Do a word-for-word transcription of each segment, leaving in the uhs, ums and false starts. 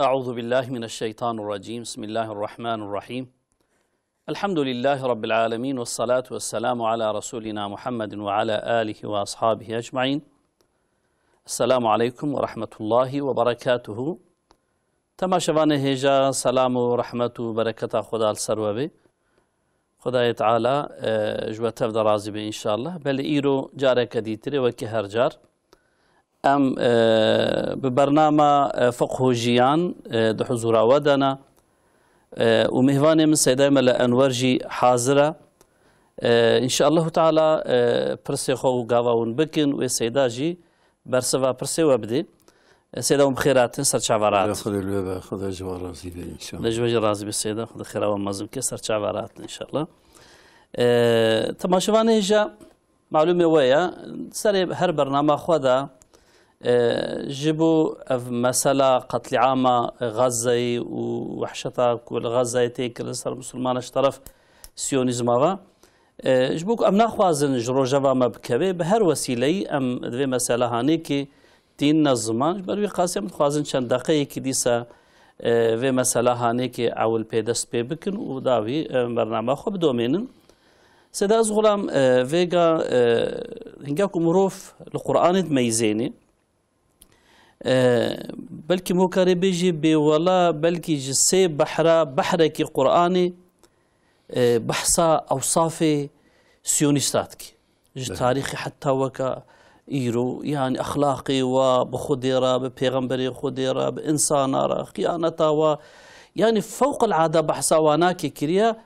أعوذ بالله من الشيطان الرجيم. بسم الله الرحمن الرحيم. الحمد لله رب العالمين، والصلاة والسلام على رسولنا محمد وعلى آله وأصحابه أجمعين. السلام عليكم ورحمة الله وبركاته. Temaşevanê hêja, selam û rehmet û bereketa Xweda li ser we be. Xwedayê Teala, e, ji we tev de razî be înşallah. Belê îro careke dîtirê wekî her car. Em, e, bi bernama, e, Fiqh û Jiyan, e, di huzûra we de ne. E, û mêvanê min Seydayê Mele Enwer jî hazir e. E, înşallahu Teala, e, pirsê xwe û gava hûn bikin, wê Seyda jî bersiva pirsê we bidê. E, Seyda hûn bi xêr hatin, ser çava rahat. Xwedê li we be, Xwedê ji we razî be înşallah. Xwedê ji we jî razî be Seyda, Xwedê xêra we mezin bike, ser çava rahat înşallah. E, temaşevanê hêja, malûmê we ye, serê her bernama xwe de, e, ji bo ev mesela qetlîama Xezzeyê û wehşeta ku li Xezzeyê tê kirin ser misilmana ji teref siyonîzma ve, e, ji bo ku em naxwazin ji rojeva me bikeve, bi her wesîleyî em di vê mesela hanêkê tînine ziman. Ji ber wî qasî em dixwazin çend deqeyekî dîsa, e, vê mesela hanêkê ewil pê dest pê bikin û dawî, e, bernama xwe bidomênin. Seyda ez xulam, e, vêga, e, hinga ku mirov li Qur'anê dimeyzênê, e, belkî mû karê bêjî bêwela, belkî ji sê behra, behrekî Qur'anê, e, behsa ewsafê siyonîsta dike. Ji Evet. tarîxê heta weka îro, yanî exlaqê wa bi Xwedê re, bi pêxemberê Xwedê re, bi însana re, xiyaneta wa, yanî fewqelade behsa wanakê kiriye.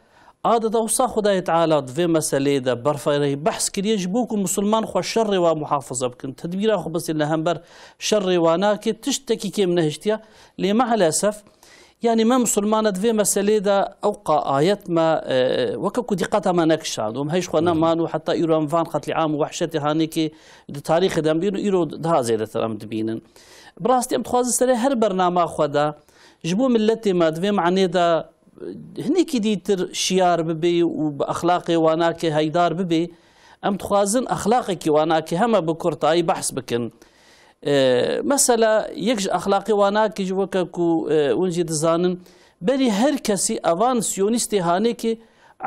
Adeta wisa Xwedayê Teala di vê meseleyê de berfireh behs kiriye, ji bo ku misilman xwe şerê wa muhafaza bikin, tedbîra xwe bisînin li hember şerê wanakê, tiştekî kêm nehiştiye. Lê meelesef, yanî me misilmana di vê meseleyê de ewqa ayet me, e, weke ku dîqeta me nekişand. Em heyş xwe neman û heta îro em van qetlîam û wehşetê hanêkê di tarîxê de em dibînin û îro daha zêdetir em dibînin. Bi rastî em dixwazin serê her bernama xwe de ji bo miletê me di vê manê de hinekî dîtir şiyar bibê û bi exlaqê wanakê heydar bibê. Em dixwazin exlaqekî wanakê heme bi kurtayî behs bikin. E, mesela yek ji exlaqê wanakê jî weke ku, e, hûn jî dizanin, berî her kesî evan siyonîstê hanêkê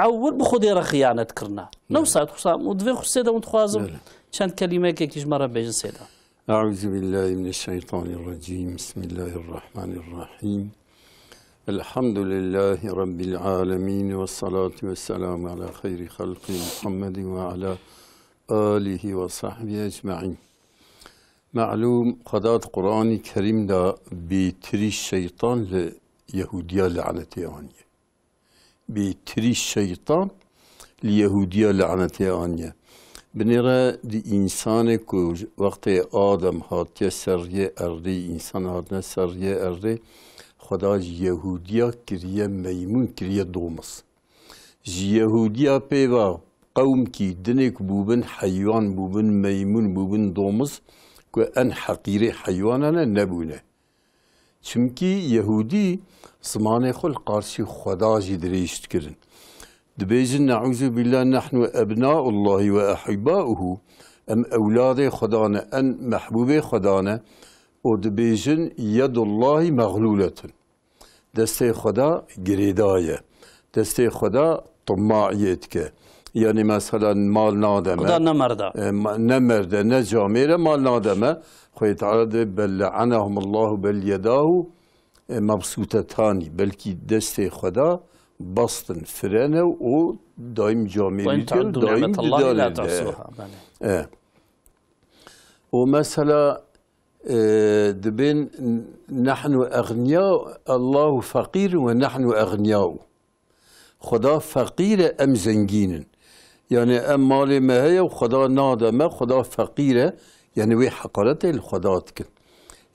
ewil bi Xwedê re xiyanet kirine. Ne wisa dixwazim û di vê xususê de hûn dixwazim Belê. çend kelîmekekî ji me re bêjin Seyda. أعوذ بالله من الشيطان الرجيم. بسم الله الرحمن الرحيم. الحمد لله رب العالمين، والصلاة والسلام على خير خلقه محمد وعلى آله وصحبه أجمعين. Melûm, Xweda di Qur'anî Kerîm de bêtirî şeytan li Yehudiya lanetê aniye. Bêtirî şeytan li Yehudiya lanetê aniye. Binêre di însanê ku wextê Adem hatiye ser riyê erdê, însan hatine ser riyê erdê, Xweda ji Yehudiya kiriye meymûn, kiriye domiz. Ji Yehudiya pê ve qewmkî dinê ku bûbin heywan, bûbin meymûn, bûbin domiz, ku en heqîrê heywana ne, nebûne. Çimkî Yehûdî zimanê xwe li qarşî Xweda jî dirêj dikirin. Dibêjin, "Neûzubîllah, nehnu ebnaullahî we ehibbauhu." Em ewladê Xweda ne, em mehbûbê Xweda ne. Û dibêjin, "Yedullahî mexlûletun." Destê Xweda girêda ye. Destê Xweda timaiyê dike. Yanî mesela mal nade me. Xweda ne merda. E, ma-, ne merde, ne camêre mal nade me. Xwedê Teala dê, "Bel le'enehumullahu bel yedahu, e, mebsûtetanî." Belkî destê Xweda bastin, firene û daîm camêrî Ve in dikin, teuddu daîm ni'metallahi didalê la de. tuhsuha. Belê. E. Û mesela, e, dibên, "Nehnu egniyâ, Allahu feqîr ve nehnu egniyâ." Xweda feqîr e, em zengîn in. Yanî em malê me heye û Xweda nade me, Xweda feqîr e. Yanî wê heqaretê li Xweda dikin.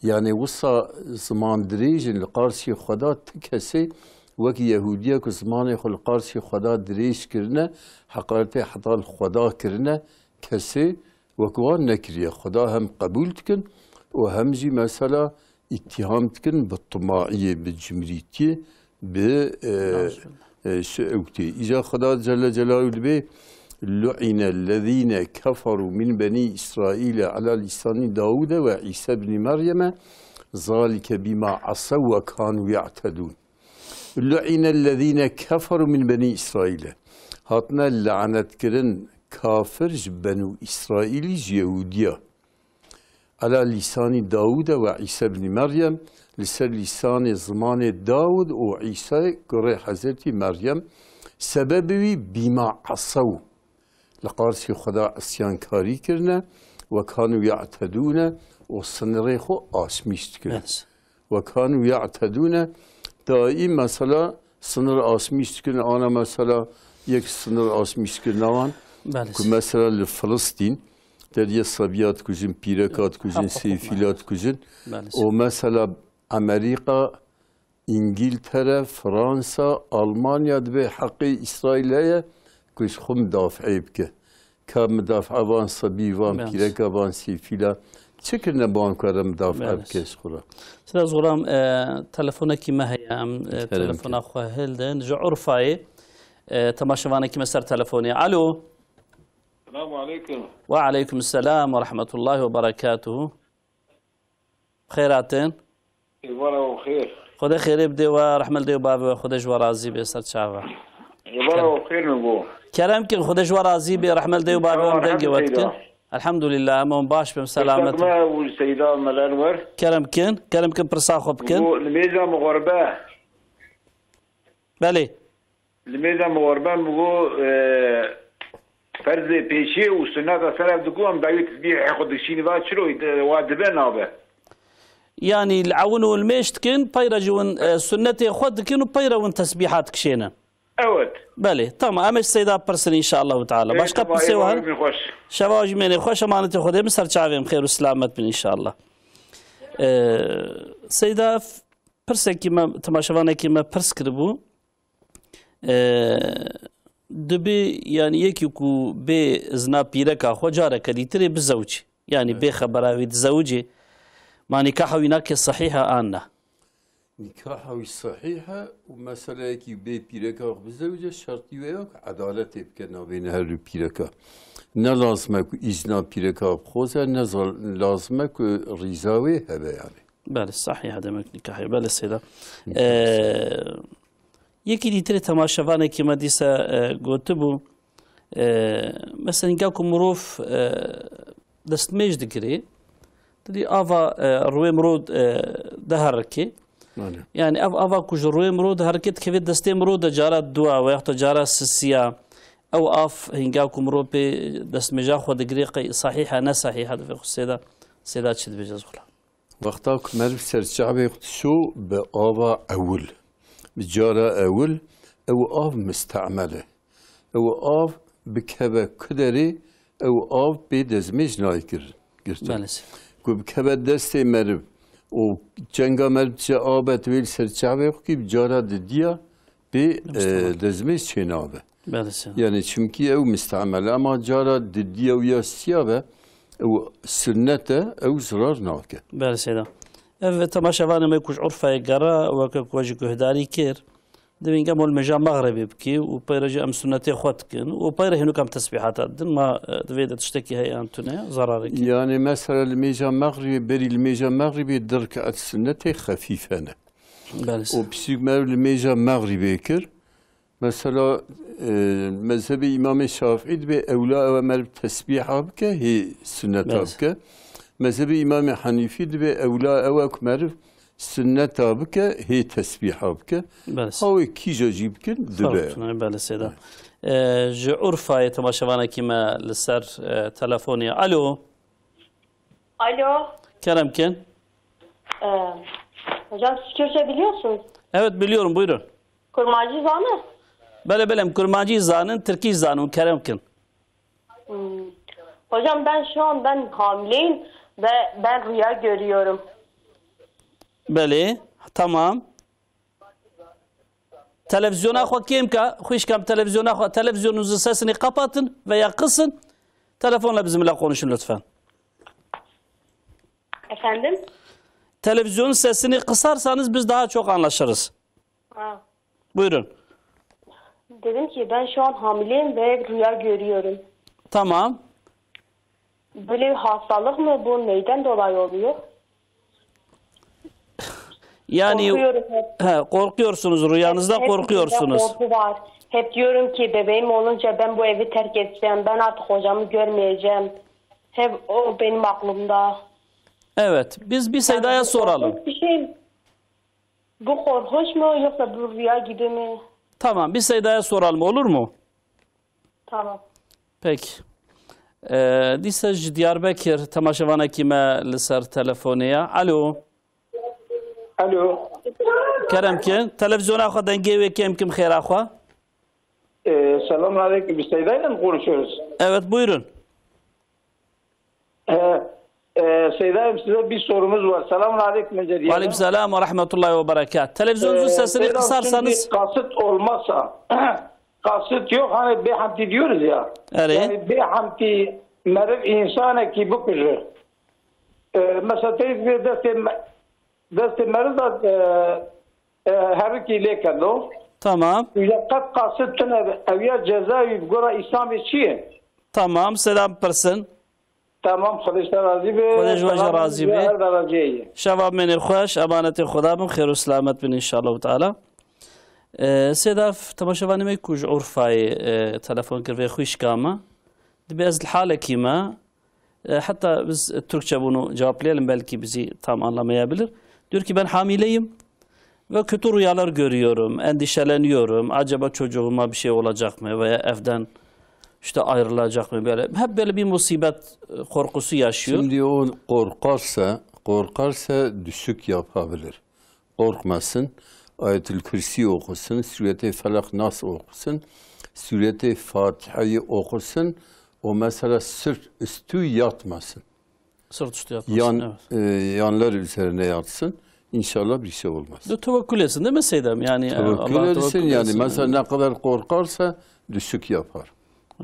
Yanî wisa ziman dirêj in li qarşî Xweda, ti kesê wek Yehûdiya ku zimanê xwe li qarşî Xweda dirêj kirine, heqaretê heta li Xweda kirine, kesê wek wan nekiriye. Xweda hem qebûl dikin û hem jî mesela îttiham dikin bi timaiyê, bi cimrîtiyê, bi, e, Nazubillah. e, şi ewtê. Îca Xweda Celle Celaluhu dibê, "Lu'ine lezîne keferû min benî Îsraîle ala lîsanî Dawûde ve Îsa ibnî Meryeme." Zalike bîma esew we kanu ye'tedûn. Lu'inellezîne keferû min benî Îsraîle. Hatine lanetkirin kafir ji Benû Îsraîlî, ji Yehûdiya. Ela lîsanî Dawûde we Îsa ibnî Meryem, li ser lîsanê zimanê Dawûd û Îsayê kurê Hezretî Meryem, sebebê wî bîma esew, li qarsî Xweda isyankarî kirine, we kanû ye'tedûne û sinirê xwe aşmîş dikirin. Evet. We kanû ye'tedûne, daîm mesela sinir aşmîş dikirin, ana mesela yek sinir aşmîş kirine wan, Belê. Ku mesela li Filistîn, deriyê sebiya dikujin, pîreka dikujin, Hep seyfîla dikujin. Belê. Û mesela Amerîka, Îngîltere, Fransa, Almanya dibê heqê Îsraîl heye ku ji xwe midafiê bike. Ka midafiya van sebî, van Belê. Pîreka, van seyfîla çi kirine, ban ku re midafiya Belê. Bike ji xwe re. Sira Zuram, e, telefonekî me heye, em, e, Kerem telefona ke. Xwe hildin. Ji Urfayê, e, temaşevanekî me ser telefonê. Alo. Selamu aleykum. Ve aleykum selam ve rahmetullahi ve berekatuhu. Xêr hatin. Êvara û xêr. Xwedê xêrê bidê we, rehmel dê û bavê we, Xwedê ji we razî bê, ser çava. Êvara û xêr min bo. Kerem kin, Xwedê ji we razî bê, rehmel dê û bavê we, em dengê we dikin. Elhamdulillah, em hûn baş bin, selamet. Seyda me û Seyda Meler wer. Kerem kin, kerem kin, pirsa xwe bikin. Bu nimêza mixorbe. Belê. Li mêza miwarben bû, e, ferzê pêşiyê û sunneta ser ev diku, em dawî tesbîhê xwe dişînî va çiro, e, wa dibe nabe. Yanî li ewin û li mêj dikin, peyre ji win, e, sunnetê xwe dikin û peyre win tesbîhat dikişênin. Evet. Belê, tamam. Em ê Seyda pirsin inşallah teala. Ê, Başka tamam, pirsê êvaran hene? Xweş. Şeva jî mênê xweş, emanetê Xwedê min ser çavê min xêr û selamet bin inşallah. E, Seyda, pirsekî me, temaşevanekî me pirs kiribû. E, dibê, yanî, yekî ku bê izna pîreka xwe careke dîtirê bizewicî. Yanî, Evet. Bê xebera wî dizewicê. Ma nîkaha wî nake sehîh e an na? Nîkaha wî sehîh e û meseleyekî bê pîreka xwe bizewicê şertî wê ye ku edaletê bike navbeyne her du pîreka. Ne lazim e ku îzna pîreka bixwaze, ne zal-, lazim e ku rîza wê hebe yanî. Belê, sehîh e demek nîkahê. Belê Seyda. Nîkahê Ee, sehîh. Yekî dîtirê temaşevanekî me dîse, e, gotibû, e, mesela, hinga ku mirov, e, destmêj digirê, didî ava, e, rûyê mirov, e, diherikê. Belê. Yani ev ava ku ji rûyê mirov diherikê dikeve destê mirov de cara dua ve yaxta cara sisiya. Ew av hinga ku mirov pê destmêja xwe digirê qey sehîh e, ne sehîh e, divê xwe Seyda, Seyda çi dibêje zixula? Wexta ku meriv ser çavê xwe dişo bi ava ewil, bi cara ewil, ew av mistemel e. Ew av bikeve ku derê, ew av pê dezmêj nayê kir-, girtin. Belê. Ku bikeve destê meriv û çenga meriv diçe abe divê li ser çavê xwe kî bi cara didiya pê, Mistemel. E, dezmêj çênabe. Belê Seyda. Yani çimkî ew mistemel e, ama cara didiya û ya siya be, ew sunnet e, ew zirar nake. Belê Seyda. Ev temaşevanê me ku ji Urfayê gera, weke ku we jî guhdarî kir, divê hinga mol meja mexribê bikî û peyre jî em sunnetê xwe dikin û peyre hênûk em tesbîhata didin. Ma, e, divê de tiştekî heye an tune, zerarê kir. Yani mesela li mêja mexribê, berî li mêja mexribê du reket sunnetê xefîf hene. Belê Seyda. Û pisîk meriv li mêja mexribê kir, Mesela, e, mezhebê Îmamê Şafîî dibê ewla ew e meriv tesbîha bike, hê sunneta Belê. Bike. Mezhebê Îmamê Henîfî dibê ewla ew e ku meriv sunneta bike, hê tesbîha bike. Belê. Hawê kîja jî bikin, dibe. Fark tune, belê Seyda. E, ji Urfayê temaşevanekî me li ser, e, telefonê. Alo. Alo. Kerem kin. Ee, hocam siz Kürtçe biliyorsunuz. Evet, biliyorum, buyurun. Kurmancî zanî? Belê, belê, em kurmancî zanin, tirkî zanin, kerem kin. Hmm. Hocam ben şu an ben hamileyim ve ben rüya görüyorum. Belê, tamam. Televizyona xwe kêm ke, xwişkam televizyona xwe, televizyonunuzun sesini kapatın veya kısın. Telefonla bizimle konuşun lütfen. Efendim? Televizyonun sesini kısarsanız biz daha çok anlaşırız. Ha. Buyurun. Dedim ki ben şu an hamileyim ve rüya görüyorum. Tamam. Böyle bir hastalık mı bu? Neyden dolayı oluyor? Yani, korkuyorum hep. He, korkuyorsunuz, rüyanızda hep korkuyorsunuz. Korku var. Hep diyorum ki bebeğim olunca ben bu evi terk edeceğim. Ben artık hocamı görmeyeceğim. Hep o benim aklımda. Evet, biz bir Seyda'ya soralım. Bir şey, bu korkunç mu yoksa bu rüya gibi mi? Tamam, bir Seyda'ya soralım, olur mu? Tamam. Peki. Ee, dîsa ji Diyarbekir temaşevanekî me li ser telefonê ye. Alo. Alo. Kerem ki, televizyona xwe dengê wê kêm kim xêra xwe. Ee, selamun aleyküm. Biz Seyda'yla mı konuşuyoruz? Evet, buyurun. Ee, e, Seyda'yım, size bir sorumuz var. Selamun aleyküm önce diyelim. Aleyküm selam ve rahmetullahi ve berekat. Televizyonunuzu Ee, sesini Seyda, kısarsanız. Şimdi kasıt olmazsa, kasıt yok, hani bêhemtî diyoruz ya. Erê. Yani bêhemtî meriv insane ki bikuje. Ee, mesela teyze destê me-, destê meriv da, e, e, herikî lê kendo. Tamam. Ya qet kasıt tune, ev ya ceza wî bi gora İslamê çi ye? Tamam, selam pirsin. Tamam, Xwedê ji te razî be. Xwedê ji we jî razî be. Her de razî ye. Şeva menê xweş, emanetê Xweda bin, xêr û selamet bin înşallah teala. Ee, Seyda, temaşevanê me ku ji Urfayê, e, telefon kir vê xwişka me. Dibê ez li halekî me, e, heta biz Türkçe bunu cevaplayalım, belki bizi tam anlamayabilir. Diyor ki, ben hamileyim. Ve kötü rüyalar görüyorum, endişeleniyorum. Acaba çocuğuma bir şey olacak mı veya evden işte ayrılacak mı? Böyle, hep böyle bir musibet, e, korkusu yaşıyor. Şimdi o korkarsa, korkarsa düşük yapabilir. Korkmasın, Ayetül Kürsi okusun, Sûretê Felak, Nas okusun, Sûretê Fatiha'yı okusun, o mesela sırt üstü yatmasın. Sırt üstü yatmasın, yan, evet. E, yanlar üzerine yatsın. İnşallah bir şey olmaz. De tevekkül etsin, değil mi Seydem? Yani, e, Tevekkül Allah'a etsin tevekkül yani. Etsin. Mesela ne kadar korkarsa düşük yapar.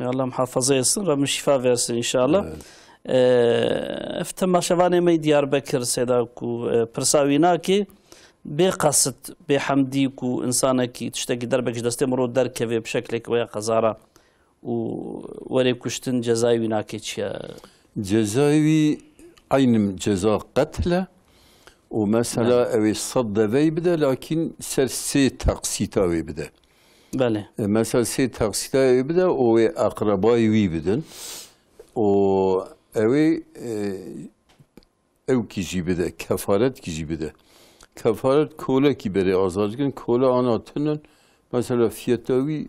Ya Allah muhafaza etsin, Rabbim şifa versin inşallah. Evet. E, ev temaşevanê me Diyarbekir Seyda ku, e, pirsa wî nake, bê qasît, bê hemdî ku insanekî tiştekî derbek ji destê min ro derkeve bi şeklek veya qezara û werê kuştin cezayê wî nake çi ye? Cezayê wî eynî ceza qetil e û mesela Evet. ew ê sed deveyî bide, lakin ser sê teqsîta wê bide. Belê. E, mesela sê teqsîta wê bide û wê eqrebayê wî bidin. Û ew ê, e, ew kî jî bide, kefaret kî jî bide. Kefaret kolekî berê azad dikin, kole ana tinin, mesela fiyeta wî,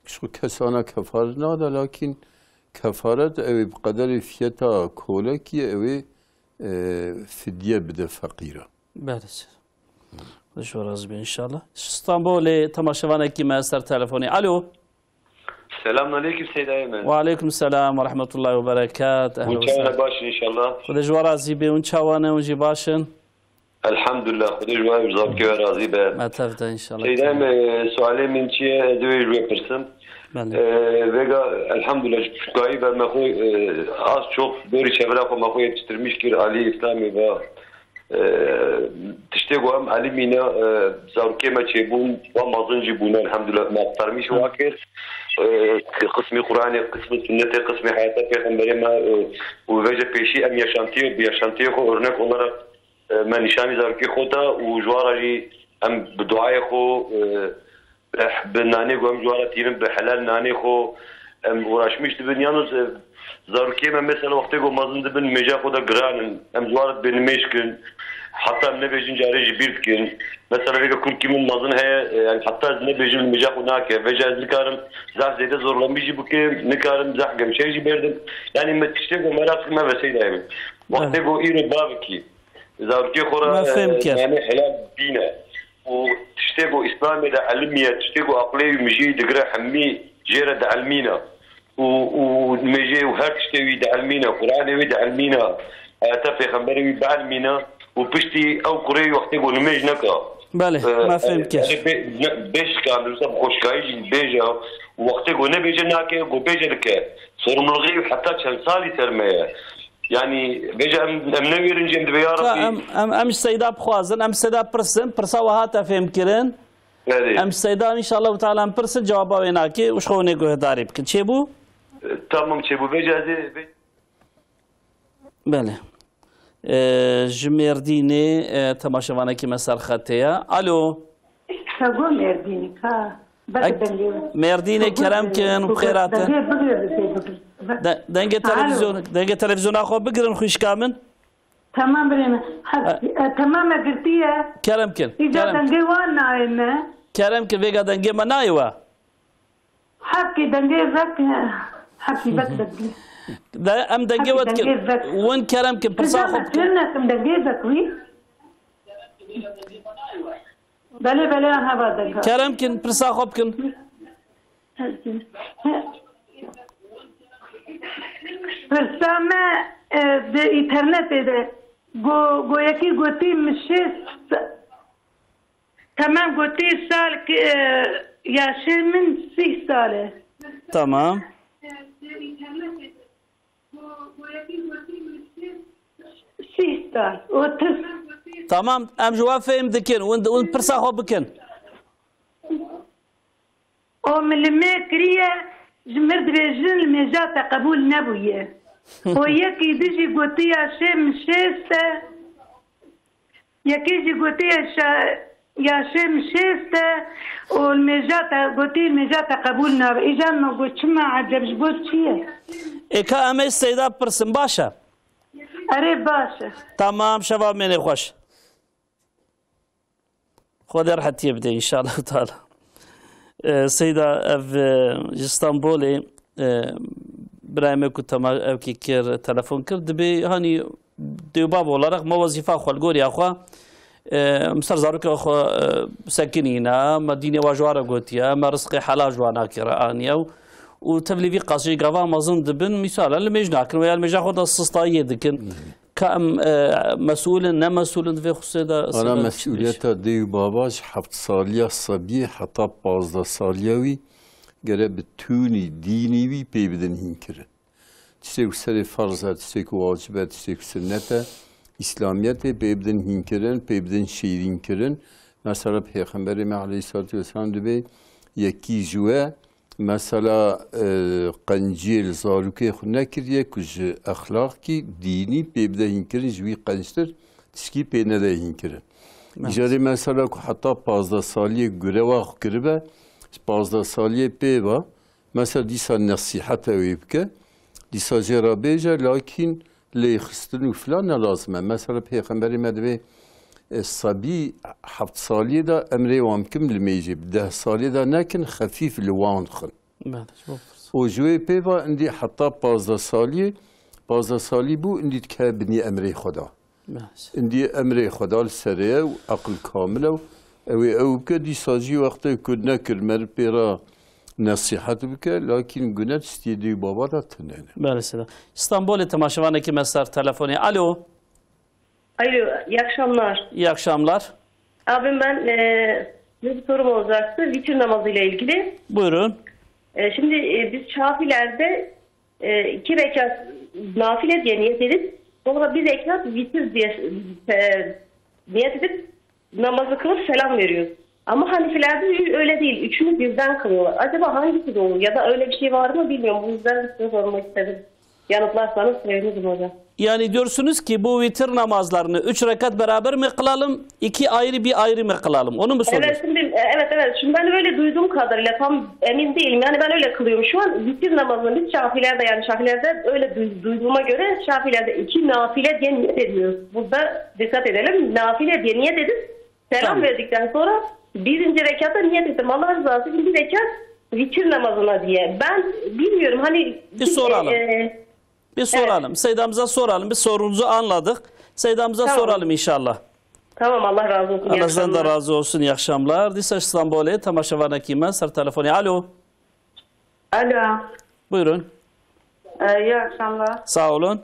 kişko kes ana kefaret nade, lakin kefaret ew ê bi qederê fiyeta kolekî ew ê, e, fidye bide feqîra. Belê. Xwedê ji we razî be inşallah. Ji Stenbolê temaşevanekî me ser telefonê. Alo. Selamun aleyküm Seydayê me. Ve aleyküm selam ve rahmetullahi ve berekat. Ehlen Hûn ve çawa sehlen. Ne, baş in inşallah? Xwedê ji we razî be, hûn çawa ne, hûn jî baş in? Elhamdulillah, Xwedê ji we, ji zarokê we razî be. Me tev de inşallah. Seydayê me, sualê min çi ye, ez ê wê ji we pirsim. Belê. Ee, vêga, elhamdulillah, ji piçûkayî ve me xwe, e, az çok dorî çevra xwe me xwe yetiştirmiş kir, alî Îslamê ve Ee, tiştê ku em elimîne, e, zarokê me çêbûn, wa mezin jî bûne, elhamdulillah, me fermî ji wa kir. Ee, qismî Qur'anê, qismî sunnetê, qismî heyata pêxemberê me, e, û vêce pêşî em yaşantiyê, bi yaşantiyê xwe örnek olarak, e, me nîşanî zarokê xwe da û ji wa re jî em bi duayê xwe, e, bi, bi nanê ku em ji wan re tînin, bi helal nanê xwe em uğraşmış dibin. Yalnız, e, zarokê me mesela wextê ku mezin dibin, nimêja xwe de giran in. Em ji wan re dibê nimêj kin. Heta em nebêjin carê ji bîr dikin. Mesela vêga kurkî min mezin heye, e, yani heta ez nebêjim nimêja xwe nake. Vêca ez nikarim zaf zêde zorlemî jî bikim, nikarim zaf gemşe jî bêrdim. Yani me tiştê ku meraq dikim, me veseyda ye min. Wextê ku îro bavekî zarokê xwe re, Me fêm e, kir. nanê helal bîne. Û tiştê ku Îslamê de elimî ye, tiştê ku aqlê wî mijî digire hemî jê re dielmîne. Û, û nimêjê û her tiştê wî dielmîne, Qur'anê wî dielmîne, heyata pêxemberê wî bielmîne û piştî ew kurê wî wextê ku nimêj neka. Belê, E, me fêm e, kir. yani bê-, ne, bê şikandin, wisa bi xweşikayî jî bêje û wextê ku nebêje nake, ku bêje dike. Sorumluluğê wî heta çend salî ser me ye. Yani, bêje em, em newêrin jî em dibê ya Ka Rabbî. em, em, em ji Seyda bixwazin, em Seyda pirsin, pirsa we hate fêm kirin. Erê. Em ji Seyda inşallah teala em pirsin, cewaba wê nake û ji xwe hûnê guhdarî bikin. Çêbû? E, tamam, çêbû. Bêje ez ê, bê- Belê. E, ji Mêrdînê, e, temaşevanekî me ser xetê ye. Alo. Sego Mêrdînê ka. Bek Ek-, dengê. Mêrdînê Sego kerem kin, dengê, xêr hatin. Dengê bigire, dengê bigire. De-, dengê Alo. televîzyon-, dengê televîzyona xwe bigirin xwişka min. Tamam birê min. Ha, E- e, tamam e girtiye. Kerem kin, Îca kerem. Dengê wan nayê me. Kerem kin, vêga dengê me nayê we. Hepkî dengê vek, hepkî vek vek. De em dengê Hepkî we dikin. Dengê vek. Win kerem kin, pirsa xwe bikin. Tune kim dengê vek wî? Belê, belê, an heva deng. Kerem kin, pirsa xwe bikin. Pirsa me, e, di înternetê de go-, go yekî gotî min şêst, temam gotî sal ki, e, yaşê min sîh sal e. Tamam. Sîh sal, otuz. Tamam, em ji we fêm dikin. Hûn, hûn pirsa xwe bikin. O min li me kiriye, ji mir dibêjin li mêja te qebûl nebûye. O yekî di jî gotiya şê min şêst e. Yekî jî gotiye şa-, ya şê min şêst e û li mêja te gotî, li mêja te qebûl nabe. Îjan me got, çima eceb, ji bo çi ye? Ê ka em ê Seyda bipirsin, baş e? Erê, baş e. Tamam, şeva mênê xweş. Xwedê rehetiyê bide înşallah teala. E, Seyda, ev, e, ji Stenbolê, e, birayê me ku tema-, ew kî kir, telefon kir, dibê, hanî, dê û bav olarak me wezîfa xwe li goriya xwe, e, em ser zarokê xwe, e, sekinîne, me dînê wa ji wan re gotiye, me rizqê helal ji wan nakire aniye û, û tevlî vî qasî gava mezin dibin, mîsal e, limêj nakin, weya limêja xwe de sistayiyê dikin. Ka em, e, mesûl in, ne mesûl in, di vê xusê de Ana sebeb mesûliyeta dê û bava ji heft saliya sebiyê heta pazdeh saliya wî gere bi tûnî dînî wî pê bidin hînkirin. Tiştê ku serê ferz e, tiştê ku wacib e, tiştê ku sunnet e, Îslamiyetê pê bidin hînkirin, pê bidin şîrînkirin. Mesela Pêxemberê me aleyhissalatu vesselam dibê yekî ji we Mesela, e, qenciyê li zarokê xwe nekiriye ku ji exlaqkî dînî pê bide hînkirin, ji wî qenctir tişkî pê nede hînkirin. Îjarê mesela ku heta pazdeh saliyê gurewa xwe kiribe, ji pazdeh saliyê pê ve, mesela dîsa nesîheta wê bike, dîsa jê re bêje, lakîn lêxistin û filan ne lazim e. Mesela Pêxemberê me divê, e, sebî heft saliyê de emrê wan bikim limêjê, bi deh saliyê de nekin, xefîf li wan xin. Bele, ji bo pirs. Û ji wê pê ve indî heta pazdeh saliyê, pazdeh salî bû, indî dikeve binî emrê xwe da. Bele. Indî emrê xwe da li serê ye û eqil kamil e û ew ê ew bike, dîsa jî wextê ku nekir meriv pê re nesîhet bike, lakîn gune tiştê dê û bava de tune ne. Bele Seyda. Stenbolê temaşevanekî me ser telefonê. Alo. Alo, iyi akşamlar. İyi akşamlar. Abim ben, e, size bir sorum olacaktı. Vitir namazıyla ilgili. Buyurun. E, şimdi, e, biz Şafilerde, e, iki rekat nafile diye niyet edip, sonra bir rekat vitir diye, e, niyet edip namazı kılıp selam veriyoruz. Ama Hanefilerde ü-, öyle değil. Üçünü birden kılıyorlar. Acaba hangisi doğru? Ya da öyle bir şey var mı bilmiyorum. Bu yüzden size sormak istedim. Yanıtlarsanız sevinirim hocam. Yani diyorsunuz ki bu vitir namazlarını üç rekat beraber mi kılalım, iki ayrı bir ayrı mı kılalım? Onu mu soruyorsun? Evet, şimdi, e, evet, evet. Şimdi ben öyle duyduğum kadarıyla tam emin değilim. Yani ben öyle kılıyorum. Şu an vitir namazını biz Şafilerde, yani Şafilerde öyle duy-, duyduğuma göre Şafilerde iki nafile diye niyet ediyoruz. Burada dikkat edelim. Nafile diye niyet edip selam Tamam. verdikten sonra birinci rekata niyet ettim. Allah rızası için bir rekat vitir namazına diye. Ben bilmiyorum hani Bir soralım. e, Bir soralım. Seydamıza soralım. Biz sorunuzu anladık. Seydamıza Tamam. soralım inşallah. Tamam, Allah razı olsun. İyi Allah sizden de akşamlar. razı olsun. İyi akşamlar. Dîsa Stenbolê temaşevanekî me ser telefonê. Alo. Alo. Buyurun. Ee, iyi akşamlar. Sağ olun.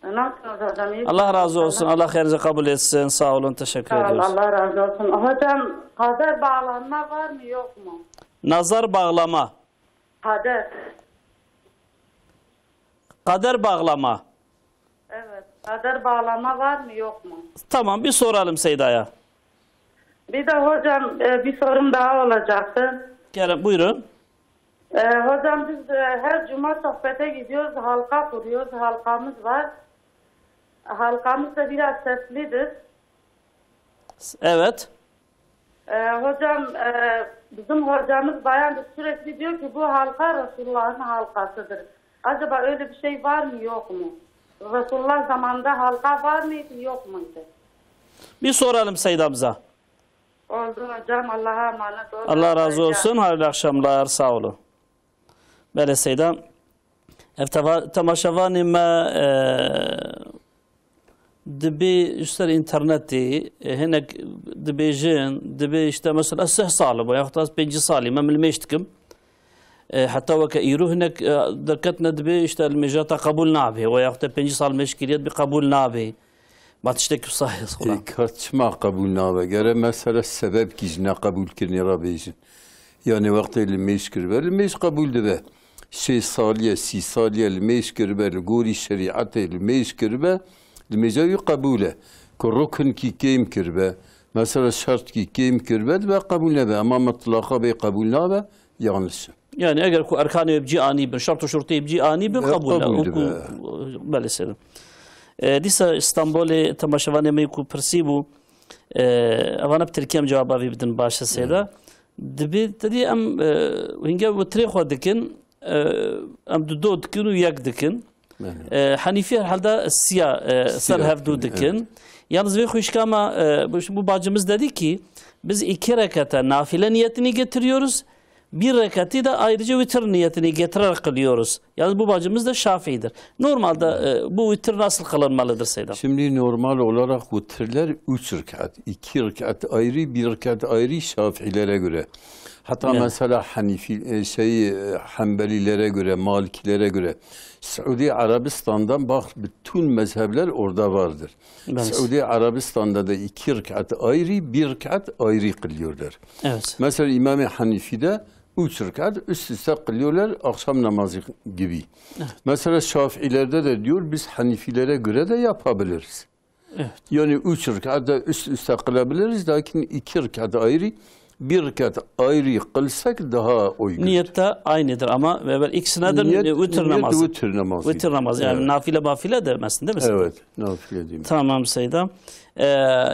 Nasılsınız hocam? İyi Allah razı misiniz? olsun. Allah hayrınızı kabul etsin. Sağ olun. Teşekkür Sağ olun. ediyoruz. Allah razı olsun. Hocam, kader bağlanma var mı yok mu? Nazar bağlama. Kader. Kader bağlama. Evet. Kader bağlama var mı yok mu? Tamam, bir soralım Seyda'ya. Bir de hocam, e, bir sorum daha olacaktı. Kerem, buyurun. E, hocam biz, e, her cuma sohbete gidiyoruz, halka kuruyoruz, halkamız var. Halkamız da biraz seslidir. Evet. Ee, hocam, e, bizim hocamız bayandır, sürekli diyor ki bu halka Resulullah'ın halkasıdır. Acaba öyle bir şey var mı, yok mu? Resulullah zamanında halka var mıydı, yok muydu? Bir soralım Seydamıza. Oldu hocam, Allah'a emanet olun. Allah razı olsun, hayırlı akşamlar, sağ olun. Belê Seyda. Ev teva-, temaşevanê me, e, dibê ji ser înternetê, e, hinek dibêjin, dibê işte mesela sih sal bû, yaxud ez pêncî salî me, min limêj dikim. E, heta weke îro hinek, e, derketine dibê işte limêja te qebûl nabe, we yaxud te pêncî sal limêj kiriye dibê qebûl nabe. Ma tiştekî wisa heye xwela. Ê, ka çima qebûl nabe? Gere mesele sebebkî ji neqebûlkirinê re bêjin. Yanî wextê limêj kiribe, limêj qebûl dibe. Şêst saliye, sî saliye limêj kiribe, li gorî şerîetê limêj kiribe, limêja wî qebûl e. Ku rukinkî kêm kiribe, mesela şertkî kêm kiribe, dibe qebûl nebe. Ema mitlaqa bê qebûl nabe, yanlış e. Yani eger ku erkanê wê bi cî anî bin, şert û şurutê bi cî anî bin, e, qebûl e. Qebûl dibe. Belê Seyda. E, dîsa Stenbolê temaşevanê me ku pirsî bû, e, evana bi tirkî em cewaba vî bidin, baş e Seyda. Evet. Dibê te dî em, e, hingê witirê xwe dikin, e, em du do dikin û yek dikin. Evet. E, Henîfî herhalde siya, e, ser hevdu dikin. Evet. Yalnız vê xwişka me, e, bu, bu bacımız dedi ki, biz iki rekete nafile niyetini getiriyoruz. Bir reketi de ayrıca witr niyetini getirerek kılıyoruz. Yalnız bu bacımız da Şafii'dir. Normalde, e, bu witr nasıl kılınmalıdır Seyda? Şimdi normal olarak witrler üç rekat, iki rekat ayrı, bir rekat ayrı Şafiilere göre. Hatta mesela Hanifi, e, şey, e, Hanbelilere göre, Malikilere göre. Suudi Arabistan'dan bak, bütün mezhepler orada vardır. Suudi Arabistan'da da iki rekat ayrı, bir rekat ayrı kılıyorlar. Evet. Mesela İmam-ı Hanifi'de üç rekat üst üste kılıyorlar akşam namazı gibi. Evet. Mesela Şafiilerde de diyor, biz Hanifilere göre de yapabiliriz. Evet. Yani üç rekat da üst üste kılabiliriz, lakin iki rekat ayrı, bir rekat ayrı kılsak daha uygun. Niyet de aynıdır ama evvel ikisi nedir? Niyet, witr namazı. Witr namazı. Witr namazı, yani nafile mafile de mesela, değil mi? Evet, nafile değil mi? Tamam Seyda. Ee,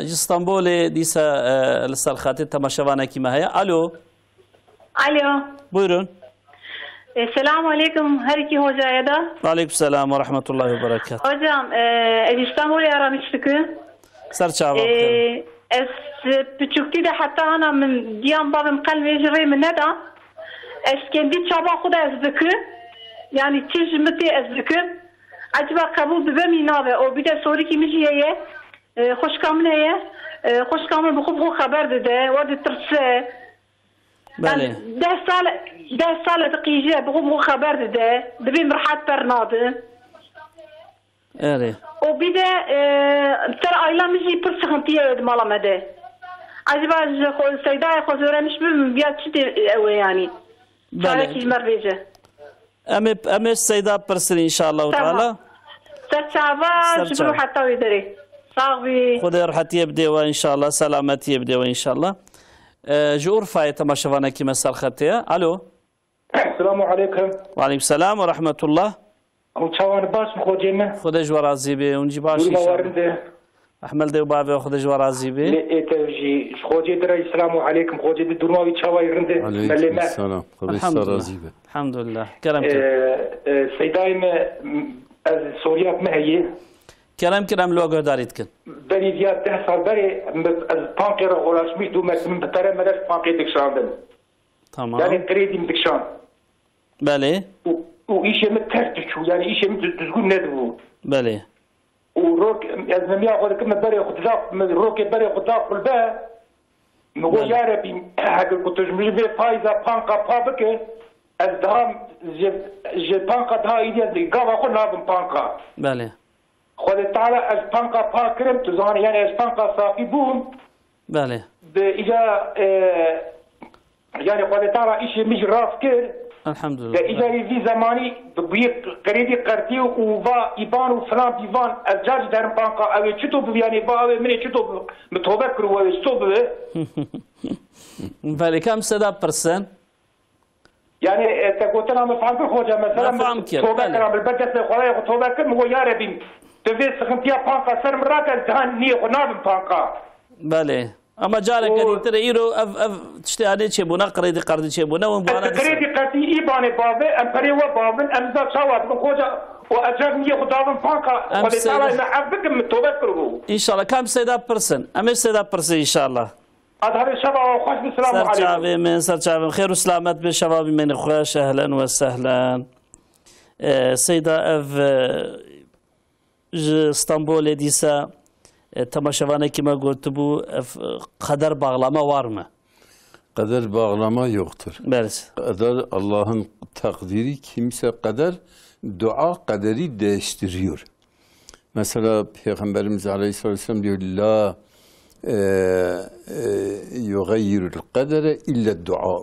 ji Stenbolê dîsa, e, li ser xetê temaşevanekî me heye. Alo. Alo. Buyurun. E, selamu aleyküm her iki hocaya da. Aleyküm selam ve rahmetullahi ve berekatuhu. Hocam, e, ez İstanbul'e aramış çıkı. Ser çava. E, ez piçuktî de heta ana min diyan babim qel vê ji rê min neda. Ez kendi çaba xwe de ez dikim. Yani çi ji min tê ez dikim. Acaba qebûl dibe mî nabe? O bir de sorîkî min jî heye. E, xwişka min heye. E, xwişka min bi xwe bi xwe xeber dide. We ditirse. Belê. Yani deh sal, deh sal diqîje, bi xwe bi xwe xeber dide. Dibê min rehet per nade. Erê. O bir de, e, ser aila min jî pir sıkıntıya di mala me de. Acaba ji xwe, Seydayê xwe zore miş bibim, ya çi tê ew e yani? Belê. Çarekî ji me re bêje. Em ê, em ê Seyda pirsin inşallah Teala. Ser çava, ji bo heta wê derê. Sax bî. Xwedê rehetiyê bidê we inşallah, selametiyê bidê we inşallah. Ee, ji Urfayê temaşevanekî me ser xetê ye. Alo. Selamu aleykum. Ve aleykum selam ve rahmetullah. Ew çawan baş mi xocê me? Xwedê ji we razî bê, hûn jî baş inşallah. Duruma we rind e. Ehmel dê û bavê xwe, Xwedê ji we razî bê. Lê ê te jî ji xocê dire selamu aleykum. Xocê di duruma wî çawa yî rind e. Aleykum selam. Xwedê ji te razî be. Elhamdulillah. Kerem kir. Ee, e, Seydayê me, m-, ez soriyat me heye. Kerem kir em li we guhdarî dikin. Berî viya deh sal berê, mi, ez pankê re uğraşmış, dû me min bi pere me re pankê dikişandin. Tamam. Yani kredi mi dikişand. Belê. Û, û îşê min ters diçû, yani îşê min dü-, düzgün nedibû. Belê. Û rok, ez nemiya xwe dikim, min berê xwe dida, min rokê berê xwe da xulbe, min got, belê, ya Rebî, heger ku tu ji min vê faiza panka pa bike, ez daha ji, ji panka daha îdî ez gava xwe nabim panka. Belê. Xwedê Teala ez panka pa kirim, tu zanî, yani ez panka safî bûm. Belê. Bi îca, e, yani Xwedê Teala îşê min jî rast kir. Elhamdülillah. Ve îca vî zemanî bi, bi kredi qertî û va îban û filan bîvan ez car jî derim panka ew ê çito bi, yani va ew ê min ê çito bi, min tobe kir û ew ê çito bi. Belê, ka em Seyda pirsin. Yani, e, te gotina min fehm kir, xoca, mesela, min tobe kir, min ber destê Xwedayê xwe tobe kir, min got, ya Rebî, Tu vê sıkıntıya panka ser min rake, ez daha niyê xwe nabim panka. Belê. Ama careke dîtir e, îro ev, ev tiştê anê çêbûne, qirêdî qerdî çêbûne, hûn Ez buhane disin. Krêdî qetî îbanê bavê, em perê we bavin, em za çawa dibin, xoca, û ez ev niyê xwe davin panka, Em Xwedê Teala seyda- me ev bikin, min tobe kiribû. İnşallah. Kam seyda pirsin. Em ê seyda pirsin inşallah. Ez hevê şeva we xweş bi, selamu Ser aleykum. Çavê min, ser çavê min. Xêr û selamet be, şeva bî menî xweş, ehlen ve sehlen. Ee, seyda ev, e, Ji Stenbolê dîsa, e, temaşevanekî me gotibû, ev, e, qeder bağlama var mı? Qeder bağlama yoktur. Belê. Qeder Allah'ın takdiri, kimse qeder, dua qederi değiştiriyor. Mesela Peygamberimiz Aleyhisselatü Vesselam diyor, "La, e, e, yugayyirul qedere illa dua."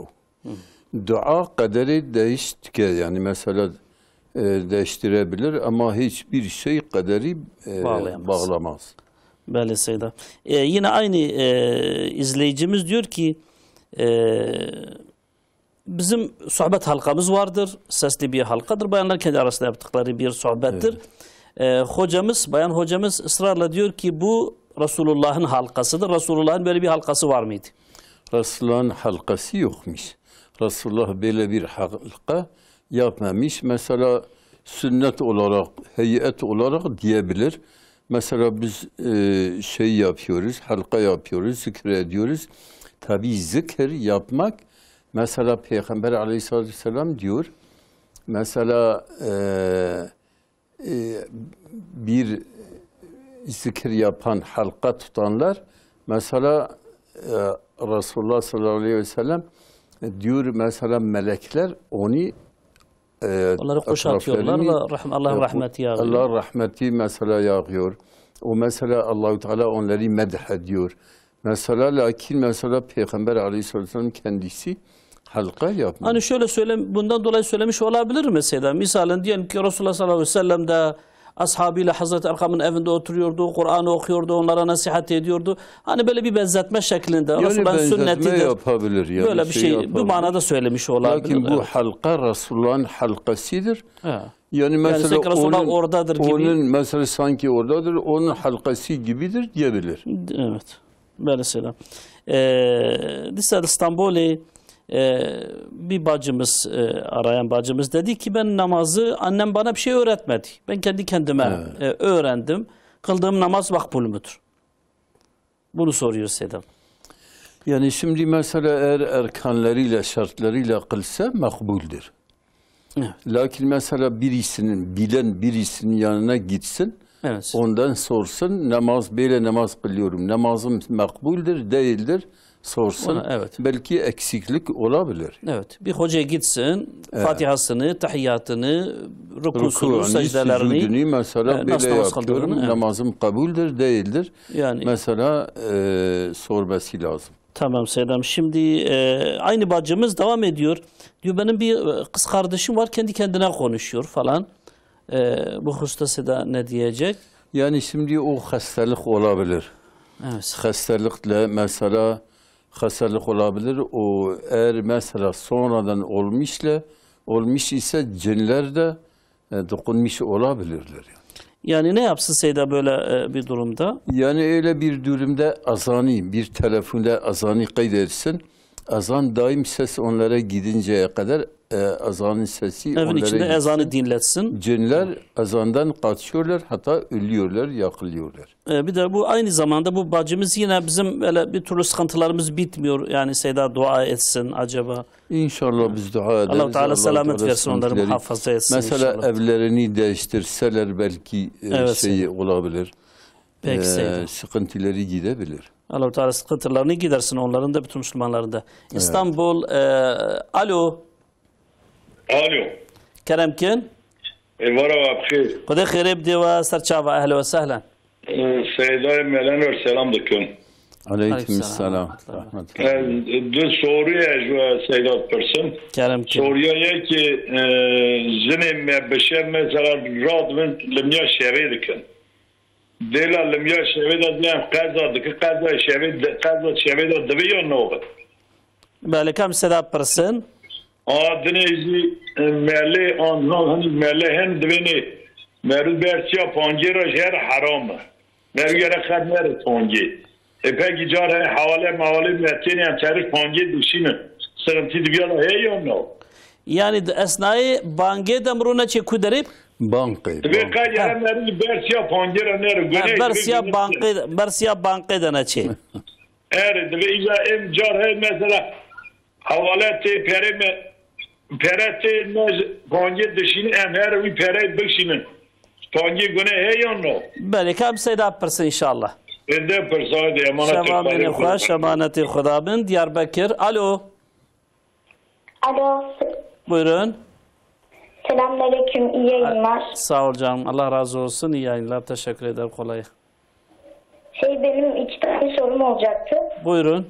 Dua qederê değiş dike. Yani mesela, e, değiştirebilir ama hiçbir şey qederi, e, Bağlayamaz. bağlamaz. Belê Seyda. E, yine aynı, e, izleyicimiz diyor ki, e, bizim sohbet halkamız vardır. Sesli bir halkadır. Bayanlar kendi arasında yaptıkları bir sohbettir. Evet. E, hocamız, bayan hocamız ısrarla diyor ki bu Resulullah'ın halkasıdır. Resulullah'ın böyle bir halkası var mıydı? Resulullah'ın halkası yokmuş. Resulullah böyle bir halka yapmamış. Mesela sünnet olarak, heyet olarak diyebilir. Mesela biz, e, şey yapıyoruz, halka yapıyoruz, zikir ediyoruz. Tabii zikir yapmak, mesela Peygamber aleyhissalatü vesselam diyor, mesela, e, e, bir zikir yapan, halka tutanlar, mesela, e, Resulullah sallallahu aleyhi ve sellem diyor, mesela melekler onu, e, Onları kuşatıyorlar etraflarını, ve rahm-, Allah'ın e, rahmeti yağıyor. Allah rahmeti mesela yağıyor. O mesela Allahu Teala onları medh ediyor. Mesela, lakin mesela Peygamber aleyhisselam kendisi halka yapmıyor. Hani şöyle söylem-, bundan dolayı söylemiş olabilir mi Seyda? Misalen diyelim ki Resulullah sallallahu aleyhi ve sellem de ashabıyla Hazreti Erkam'ın evinde oturuyordu, Kur'an okuyordu, onlara nasihat ediyordu. Hani böyle bir benzetme şeklinde Yani Resulullah'ın benzetme sünnetidir. yapabilir yani, Böyle bir şey şey, bu yapabilir. manada söylemiş olabilir. Lakin bu Evet. halka Resulullah'ın halkasıdır. Ha. Yani Yani mesela sanki Resulullah onun, oradadır gibi. onun mesela sanki oradadır, onun halkası gibidir diyebilir. Evet. Belê Seyda. Ee, dîsa li Stenbolê, e, bir bacımız, e, arayan bacımız dedi ki ben namazı, annem bana bir şey öğretmedi. Ben kendi kendime, Evet. e, öğrendim. Kıldığım namaz makbul müdür? Bunu soruyor Seyda. Yani şimdi mesela eğer erkanlarıyla, şartlarıyla kılsa makbuldür. Evet. Lakin mesela birisinin, bilen birisinin yanına gitsin, Evet. ondan sorsun, "Namaz, böyle namaz kılıyorum, namazım makbuldür, değildir?" sorsun. Ona, evet. Belki eksiklik olabilir. Evet. Bir hocaya gitsin, Evet. Fatihasını, tahiyyatını, rukusunu, Rükû'unu, secdelerini, sucudunu mesela e, böyle nasıl namaz yapıyorum, kıldığını, evet. namazım kabuldür, değildir? Yani Mesela, e, sorması lazım. Tamam Seydam. Şimdi, e, aynı bacımız devam ediyor. Diyor, "Benim bir, e, kız kardeşim var, kendi kendine konuşuyor" falan. E, bu hususta Seyda ne diyecek? Yani şimdi o hastalık olabilir. Evet. Hastalıkla mesela hastalık olabilir. O eğer mesela sonradan olmuşla, olmuş ise cinler de, e, dokunmuş olabilirler yani. Yani ne yapsın Seyda böyle, e, bir durumda? Yani öyle bir durumda azanı, bir telefonda azanı kaydetsin. Azan daim ses onlara gidinceye kadar, e, azanın sesi Evin onlara içinde gitsin. ezanı dinletsin. Cinler azandan kaçıyorlar, hatta ölüyorlar, yakılıyorlar. E, bir de bu aynı zamanda bu bacımız yine bizim böyle bir türlü sıkıntılarımız bitmiyor. Yani Seyda dua etsin acaba. İnşallah biz dua ederiz. Allah Teala selamet versin, onları muhafaza etsin Mesela inşallah. evlerini değiştirseler belki, e, Evet, şey Seyda. olabilir. Peki, E, Seyda. sıkıntıları gidebilir. Allah Teala sıkıntılarını gidersin onların da, bütün Müslümanların da. Evet. İstanbul, e, alo. Alo. Kerem kin? E, vara wa bixêr. Xwedê xêrê bidê we ser çava, ehlen ve sehlen. E, Seydayê Melen re selam dikim. Aleyküm Aleyküm selam. selam. Rahmetullah. Ez du soru ji we Seyda dipirsim. Kerem kin. Soruya yekê, e, jinê me bi şev mesela radibin limya şevê dikin. Dêla limya şevê de diyan qeza dike, qeza şevê de, qeza şevê de dibe ya nabe? Belê, kam Seyda pirsin? A dinê jî, e, melê an nan hin melê hin divênê Meriv bersiya pancê re jê re heram e. Meriv gere xer nere pancê. E pekî car heye hewale mewale me têne em terif pancê dişînin. Sirintî dibiya da heye ya na? Yani di esnayê bangê de mirû neçê ku derê? Banqê, Divê banqê. Qey yere meriv bersiya pancê re nere. Ha, Guneh bersiya divê banqê, bersiya banqê de neçê? Erê, divê îca em car heye mesela Hewale tê perê me, pere tê me ji bankê dişînin, em her wî pereyê bikişînin. Bankê gune heye yan no? Belê, ka em Seyda bipirsin inşallah. Êde pirsa de emanet Şeva xwedê mînê xwe, bû. Şemanetê Xweda bin. Diyarbekir. Alo. Alo. Buyurun. Selamünaleyküm, iyi yayınlar. Sağ ol canım, Allah razı olsun, iyi yayınlar, teşekkür ederim, kolay. Şey, benim iki tane sorum olacaktı. Buyurun.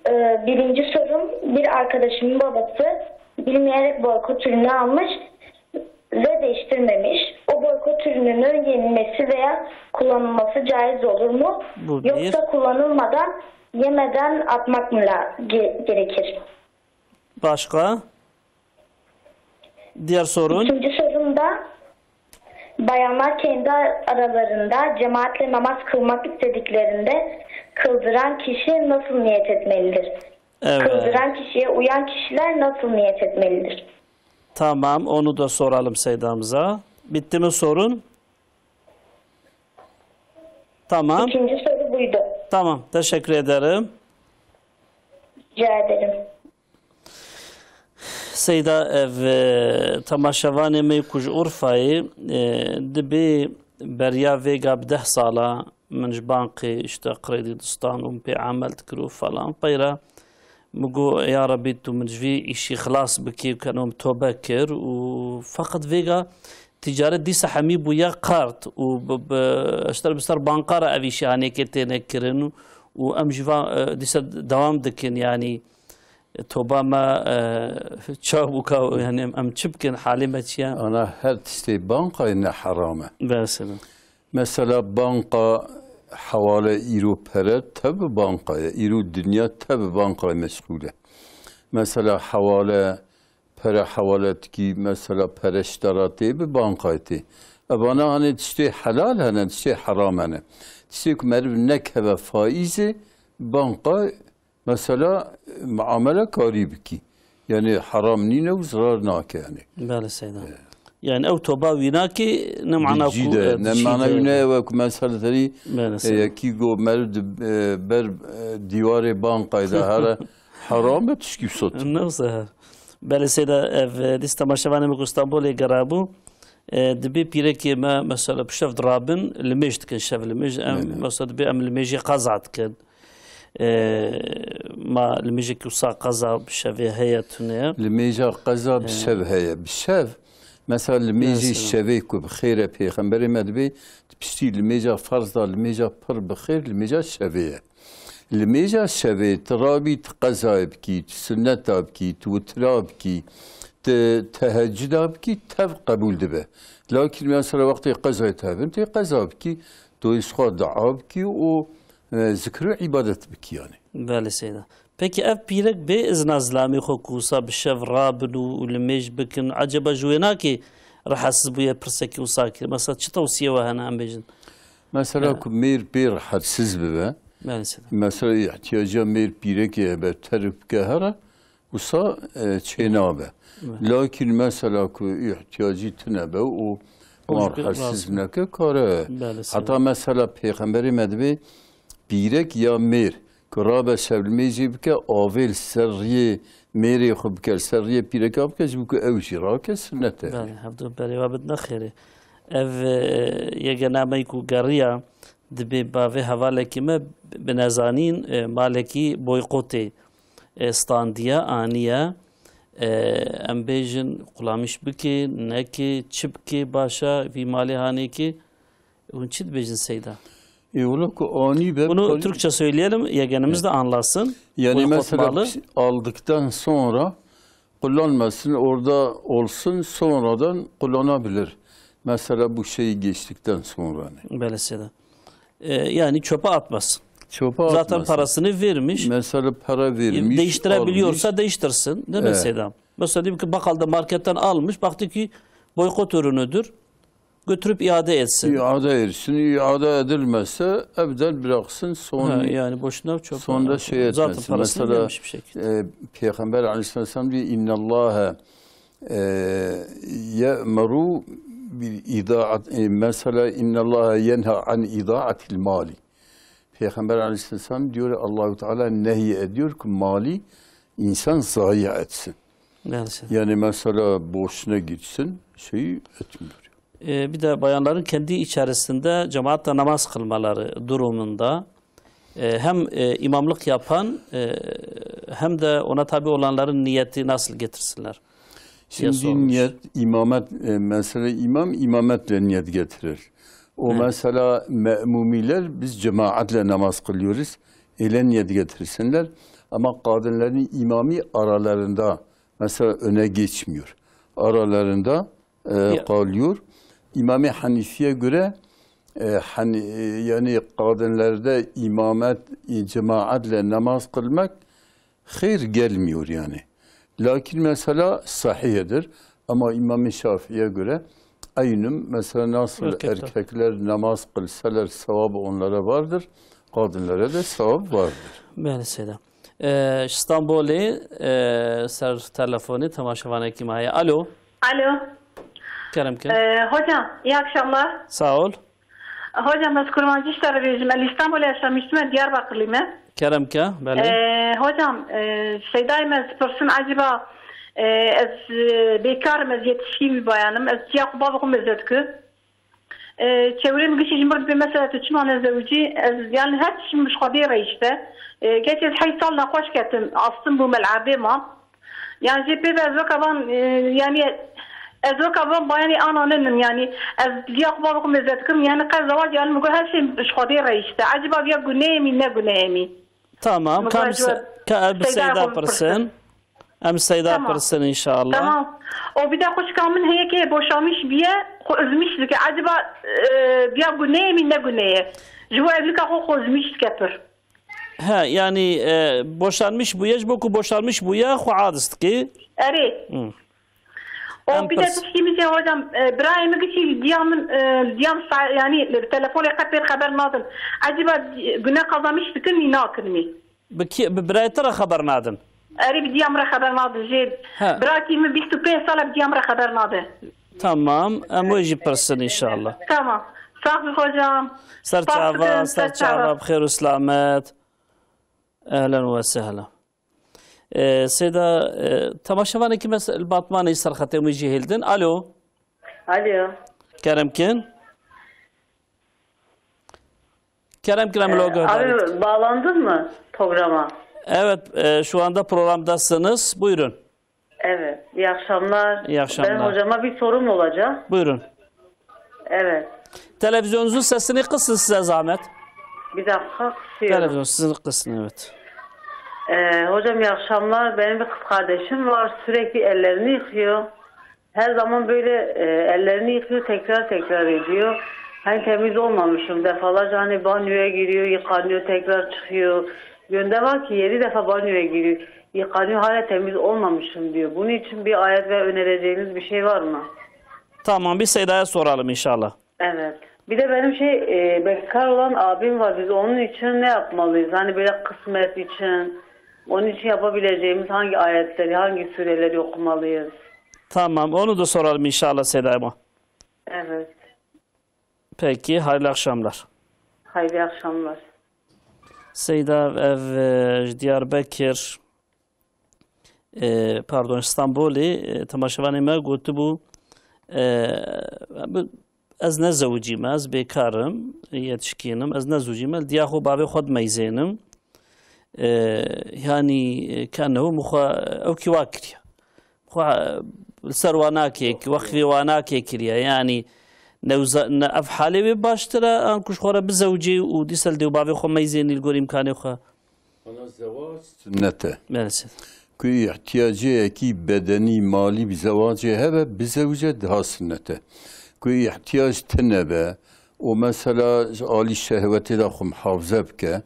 Ee, birinci sorum, bir arkadaşımın babası bilmeyerek boykot ürünü almış ve değiştirmemiş. O boykot ürününün yenilmesi veya kullanılması caiz olur mu? Bu bir. Yoksa kullanılmadan, yemeden atmak mı la-, ge-, gerekir? Başka? Diğer sorun? Üçüncü sorum da, bayanlar kendi aralarında cemaatle namaz kılmak istediklerinde kıldıran kişi nasıl niyet etmelidir? Evet. Kıldıran kişiye uyan kişiler nasıl niyet etmelidir? Tamam, onu da soralım Seydamıza. Bitti mi sorun? Tamam. İkinci soru buydu. Tamam, teşekkür ederim. Rica ederim. Seyda, ev, e, temaşevanê me ku ji Urfayê, e, dibê beriya vêga bi deh sala min ji banqê, işte, Krêdî Distan û min pê emel dikir û falan. Peyra min got, "Ya Rebî, tu min ji vî îşî xilas bikî." Keno min tobe kir û feqet vêga ticaret dîsa hemî bûye kart û bi, bi, ji ser, bi ser banka re ev îşî hanêkê têne kirin û em jî va, e, dîsa dewam dikin, yanî toba me, e, çawa bûka, yanî em, em çi bikin, halê me çi ye? Ana her tiştê bankayê ne heram e. Mesela banka hewale îro pere tev bi banka ye, îro dinya tev bi bankayê meşxûl e. Mesela hewale pere hewale dikî, mesela pere ji te re tê bi bankayê tê. Evana hanê tiştê helal hene, tiştê heram hene. Tiştê ku meriv nekeve faîzê, banka mesela muamele karî bikî. Yani heram nîne û zirar nake yani. Belê Seyda. Yani ew toba wî nake, ne mana ku, Dicî de, e, ne dicî mana de. Wî ne ew ku mesela terî, Belê e, Seyda. Yekî go meriv di, e, ber, e, dîwarê bankayê de here heram be tişkî sot. Ne wisa her. Belê Seyda, ev, e, dîs temaşevanê min ku Stenbolê gerabû, e, dibê pîrekê me, mesela, bi şev dirabin, limêj dikin, şev limêj. Em, Belê. Mesela, dibê em limêjê qeza dikin. E, ma limêjekî wisa qeza bi şevê heye tune? Limêja qeza bi He. şev heye. Bi şev, mesela, limêjê Mesela. şevê ku bi xêr e, pêxemberê me dibê, piştî limêja ferz da, limêja pir bi xêr, limêja şevê ye. Limêja şevê tu rabî tu qezayê bikî, tu sunneta bikî, tu witira bikî, tu tehecuda bikî, tev qebûl dibe. Lakin mesela wextê qezayê tu hebin, tê qeza bikî, tu ji xwe dua bikî û, e, zikir û îbadet bikî yani. Belê Seyda. Peki ev pîrek bê izna zilamê xwe ku wisa bi şev rabin û, û limêj bikin, eceba ji wê nakê rehetsiz bûye pirsekî wisa kir? Mesela çi tewsiye we hene em bêjin? Mesela He. ku mêr pê rehetsiz bibe, Belê Seyda. mesela îhtiyacîya mêr pîrekê hebe terk bike here, wisa, e, çênabe. Evet. Lakin mesela ku îhtiyacî tune be û O wan jî rehetsiz razı. neke kare. Belê Seyda. Heta mesela pêxemberê me dibê pîrek ya mêr ku rabe şevlimêjê bike, avê li ser riyê mêrê xwe bike, li ser riyê pîreka bike, ji bo ku ew jî rake, sunnet e. Belê, hevdu berê we bidine xêrê. Ev, e, yegenameyî ku geriya, dibê bavê hevalekî me bi nezanîn, e, malekî boykotê, e, standiye, aniye. E, em bêjin qulamîş bike, neke, çi bike, başa vî malê hanêkî? Hûn çi dibêjin Seyda? E, wilo ku anî be, Bunu kal- Türkçe söyleyelim, yegenimiz de anlasın. Yani Boykot mesela malı. aldıktan sonra kullanmasın, orada olsun, sonradan kullanabilir. Mesela bu şeyi geçtikten sonra. Belê Seyda. E, yani çöpe atmasın. Çöpe Zaten atmasın. parasını vermiş. Mesela para E, vermiş, değiştirebiliyorsa almış. değiştirsin. Değil mi Evet. Seyda? Mesela diyelim ki bakkalda marketten almış, baktı ki boykot ürünüdür. götürüp iade etsin. İade etsin. İade edilmezse evden bıraksın. Son, Ha, yani boşuna çok sonda şey zaten etmesin. Parasını Mesela, vermiş bir şekilde. E, Peygamber aleyhisselam diyor, "İnnallâhe, e, ye'muru bil idaat", e, mesela, "İnnallâhe yenha an idaatil mali." Peygamber aleyhisselam diyor, Allahu Teala nehy ediyor ki mali insan zayi etsin. Maalesef. Yani mesela boşuna gitsin, şeyi etmiyor. Ee, bir de bayanların kendi içerisinde cemaatle namaz kılmaları durumunda, e, hem, e, imamlık yapan, e, hem de ona tabi olanların niyeti nasıl getirsinler diye Şimdi sormuş. Niyet, imamet, e, mesela imam imametle niyet getirir. O Evet. mesela me'mumiler biz cemaatle namaz kılıyoruz. Öyle niyet getirsinler. Ama kadınların imami aralarında mesela öne geçmiyor. Aralarında, e, Ya. kalıyor. İmam-ı Hanifi'ye göre, e, hani, e, yani kadınlarda imamet, e, cemaatle namaz kılmak hayır gelmiyor yani. Lakin mesela sahihdir. Ama İmam-ı Şafii'ye göre aynı mesela nasıl Erkekler. erkekler namaz kılsalar sevabı onlara vardır, kadınlara da sevap vardır. Belê seyda. Ee, ji Stenbolê, e, ser telefonê temaşevanekî me heye. Alo. Alo. Kerem ke. Ee, hocam, iyi akşamlar. Sağ ol. Hocam, ez kurmancî ji te re bêjim. Ez li Stenbolê yaşamiştim, ez Diyarbakırlıyım. Kerem ke, belê. Ee, hocam, e, Seydayê me, ez pirsim, eciba, e, ez, e, bêkar im, ez yetişkî bir bayanim. Ez çiya xwe bavê xwe mêze dikim. E, çewrê min gişî ji min re dibê, mesela, tu çima nezewicî? Ez, yani, her tiştim ji xwe dê re işte. E, geç ez heyt sal nexweş ketim, astım bû, me li erdê mam. Yani jê pê ve ez weke van, e, yani ez weke van bayanê ana ninim yani. Ez diya xwe bavê xwe mêze dikim yani qe zewacê yani min got her şey ji Xwedê re işte. Eciba viya guneyê mî ne guneyê mî? Tamam, Min ka got em eciba se-, ka em bi Seyda Seyda xwe pirsin. bipirsin. Em Seyda Tamam. pirsin inşallah. Tamam. O bir de xwişka min heye ki boşanmış biye, xwe üzmüş dike. Eciba, e, viya guneyê mî ne guneyê? Ji bo evlika xwe xwe üzmüş dike pir. He, yani, e, boşanmış bûye, ji bo ku boşanmış bûye, xwe adis dikê. Erê. Hı. O Em bir de pirs- tişkî min jê hocam, e, birayê min gişî diya min, e, diya min sa-, yani, telefonê qet pêr xeber nadin. Eciba di-, gune qazanmış dikin mî nakin mî? Bi kî, bi birayê te re xeber nadin? Erê bi diya min re xeber nadin. Jê He. birakî min bîst û pênc sal e bi diya min re xeber nadin. Tamam, em wê jî pirsin inşallah. Tamam. Sağ ol hocam. Ser Spas çava, dikim, ser ser çava, çava. Bi xêr û selamet. Ehlen ve sehlen. Ee, Seyda, e, temaşevanekî me li Batmanê ser xetê wî jî hildin. Alo. Alo. Kerem kin. Kerem kin, em Ee, lo abi, guhdarit. Bağlandın mı programa? Evet, e, şu anda programdasınız. Buyurun. Evet, iyi akşamlar. İyi akşamlar. Benim hocama bir sorum olacak. Buyurun. Evet. Televizyonunuzun sesini kısın size zahmet. Bir dakika, kısıyorum. Televizyon sizin kısın, evet. Ee, hocam, iyi akşamlar. Benim bir kız kardeşim var. Sürekli ellerini yıkıyor. Her zaman böyle, e, ellerini yıkıyor, tekrar tekrar ediyor. Hani temiz olmamışım. Defalarca hani banyoya giriyor, yıkanıyor, tekrar çıkıyor. Yönde var ki yedi defa banyoya giriyor. Yıkanıyor, hala temiz olmamışım diyor. Bunun için bir ayet ve önereceğiniz bir şey var mı? Tamam, bir Seyda'ya soralım inşallah. Evet. Bir de benim şey, e, bekar olan abim var. Biz onun için ne yapmalıyız? Hani böyle kısmet için, onun için yapabileceğimiz hangi ayetleri, hangi sureleri okumalıyız? Tamam, onu da soralım inşallah Seyda'ya. Evet. Peki, hayırlı akşamlar. Hayırlı akşamlar. Seyda ev, e, ji Diyarbekir, e, pardon, Stenbolê, e, temaşevanê me gotibû, e, bi-, ez ne zewicî me, ez bêkar im, yetişkîn im, ez ne zewicî me, li diya xwe bavê xwe dimeyzênim. E, yanî, e, ka neho min xwe ew kî wa kiriye. Xwe, e, li ser wa nakê, wexfê wa nakê kiriye. Yanî, newza-, ne ev halê wê baştir e, an ku ji xwe re bizewicê û dîsa li dê û bavê xwe meyzênî li gor îmkanê xwe. Ana zewac sünnet e. Maalesef. Ku ihtiyaciyekî bedenî, malî bi zewacê hebe, bizewice daha sünnet e. Ku ihtiyac tine be, û mesela ji alî şehwetê de xwe muhafize bike,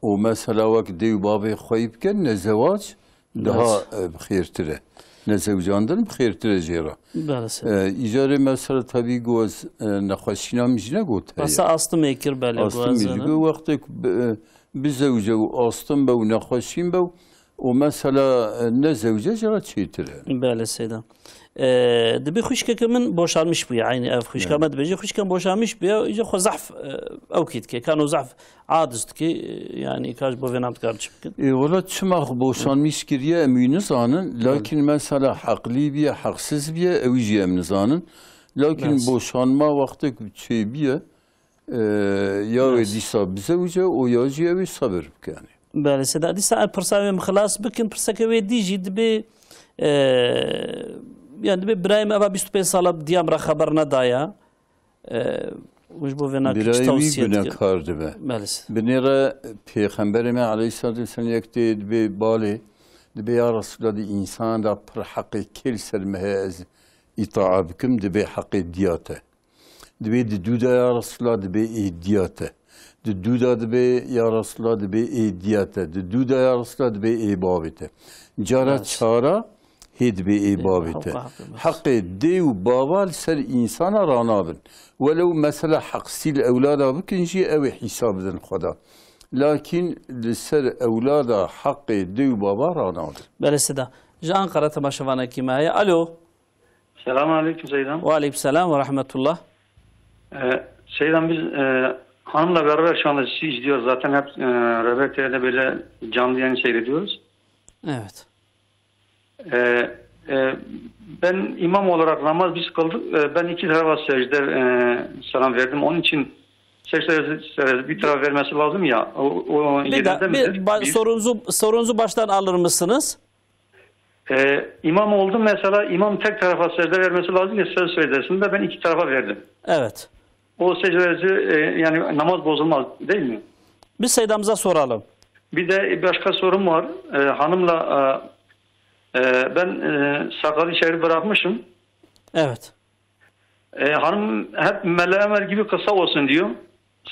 û mesela wek dê û bavê xweyî bike, ne zewac daha, Maalesef. e, bi xêrtir e. Nezewcandin bi xêrtir e jê re. Belê seyda. E, îcarê mesela tebî ku ez, e, nexweşîna min jî negot heye. Mesela astımê kir belê. Astımê jî got, wextê ku bi-, e, bizewce û astım be û nexweşîn be û, û mesela, e, nezewce jê re çêtir e. Belê seyda. E, dibê xwişkeke min boşanmiş bûye. Eynî ev xwişka me dibêje, xwişka boşanmiş bûye, îca xwe zehf, e, ew kî dike, kano zehf Aciz dike, e, yanî ka ji bo vê nam dikar çi bikin? E, wela çima xwe boşanmîş kiriye, em wî nizanin. Belê. Lakîn mesela heqlî biye, heqsiz biye, ew jî em nizanin. Lakîn Belê. boşanma wextek çêbiye, e, ya wê Belê. dîsa bizewce û ya jî ew ê sebir bike, yanî. Belê, seyda. Dîsa em pirsa wê em xilas bikin, pirseke wê dî jî dibê, e, yani dibê birayê me eva bîst û pênc sala diya min re xeber nedaya. E, û ji bo vê nakê çi Birayê wî tewsiye dike? Gunekar dibe. Belê. Binêre Pêxemberê me aleyhissalatu vesselam yek tê dibê balê, dibê ya Resulallah di însan de pir heqê kê li ser me heye ez îtaa bikim, dibê heqê diya te. Dibê di dû de ya Resulallah dibê ê diya te. Di dû de dibê ya Resulallah dibê ê diya te. Di dû de ya Resulallah dibê ê bavê te. Cara Belê. çara Hê dibê ê bavê te. Heqê dê û bava li ser însana ranabin. Welew mesela heqsî li ewlada bikin jî ew ê hîsab bidin Xweda. Lakîn li ser ewlada heqê dê û bava ranabin. Belê seyda. Ji Ankara temaşevanekî me heye. Alo. Selamun aleyküm Seydan. Ve aleyküm selam ve rahmetullah. Ee, Seydan biz e, hanımla beraber şu anda sizi izliyoruz. Zaten hep e, Rehber T V'de böyle canlı yayın seyrediyoruz. Evet. Ee, e, ben imam olarak namaz biz kıldık. Ee, ben iki tarafa secde e, selam verdim. Onun için secde, secde bir taraf vermesi lazım ya. O, o Bir, yerinde da, midir? bir ba- Biz, sorunuzu sorunuzu baştan alır mısınız? E, imam oldu mesela, imam tek tarafa secde vermesi lazım ya, secde secdesinde ben iki tarafa verdim. Evet. O secdesi e, yani namaz bozulmaz değil mi? Biz Seydamıza soralım. Bir de başka sorum var. E, hanımla e, e, ben e, sakalı içeri bırakmışım. Evet. E, hanım hep Mele Ömer gibi kısa olsun diyor.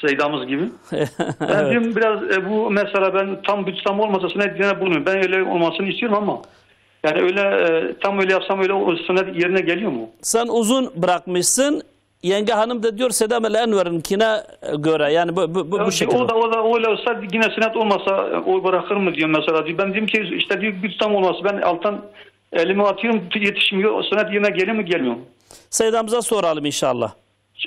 Seydamız gibi. Ben Evet. diyorum biraz e, bu mesela ben tam bir tam olmasa sünnet yerine bulmuyorum. Ben öyle olmasını istiyorum ama yani öyle e, tam öyle yapsam öyle o sünnet yerine geliyor mu? Sen uzun bırakmışsın. Yenge hanım da diyor Seydam el Enver'inkine göre. Yani bu, bu, bu, bu Ya, şekilde. O da, o da öyle olsa yine sünnet olmasa e, o bırakır mı diyor mesela. Diyor. Ben dedim ki işte diyor bir tam olması. Ben alttan elimi atıyorum yetişmiyor. O sünnet yerine geliyor mu gelmiyor mu? Seydamıza soralım inşallah.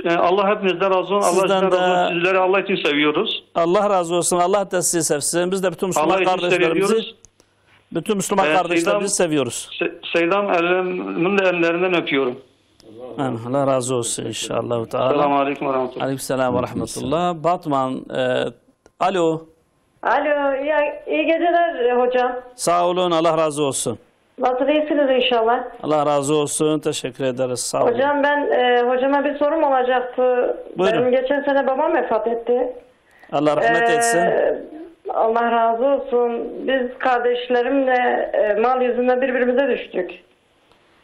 E, Allah hepinizden razı olsun. Allah Sizden sizden razı olsun. de Sizleri Allah için seviyoruz. Allah razı olsun. Allah da sizi sevsin. Biz de bütün Müslüman Allah için kardeşlerimizi, seviyoruz. bütün Müslüman E, kardeşlerimizi Seydam, seviyoruz. Se- Seydam ellerim, bunun da ellerinden öpüyorum. Amin. Allah razı olsun inşallah. Teala. Selamun aleyküm ve rahmetullah. Aleyküm selam ve rahmetullah. Batman, e, alo. Alo, iyi, iyi geceler e, hocam. Sağ olun, Allah razı olsun. Nasıl, iyisiniz inşallah? Allah razı olsun, teşekkür ederiz, sağ olun. Hocam ben e, hocama bir sorum olacaktı. Buyurun. Benim geçen sene babam vefat etti. Allah rahmet E, etsin. Allah razı olsun. Biz kardeşlerimle e, mal yüzünden birbirimize düştük.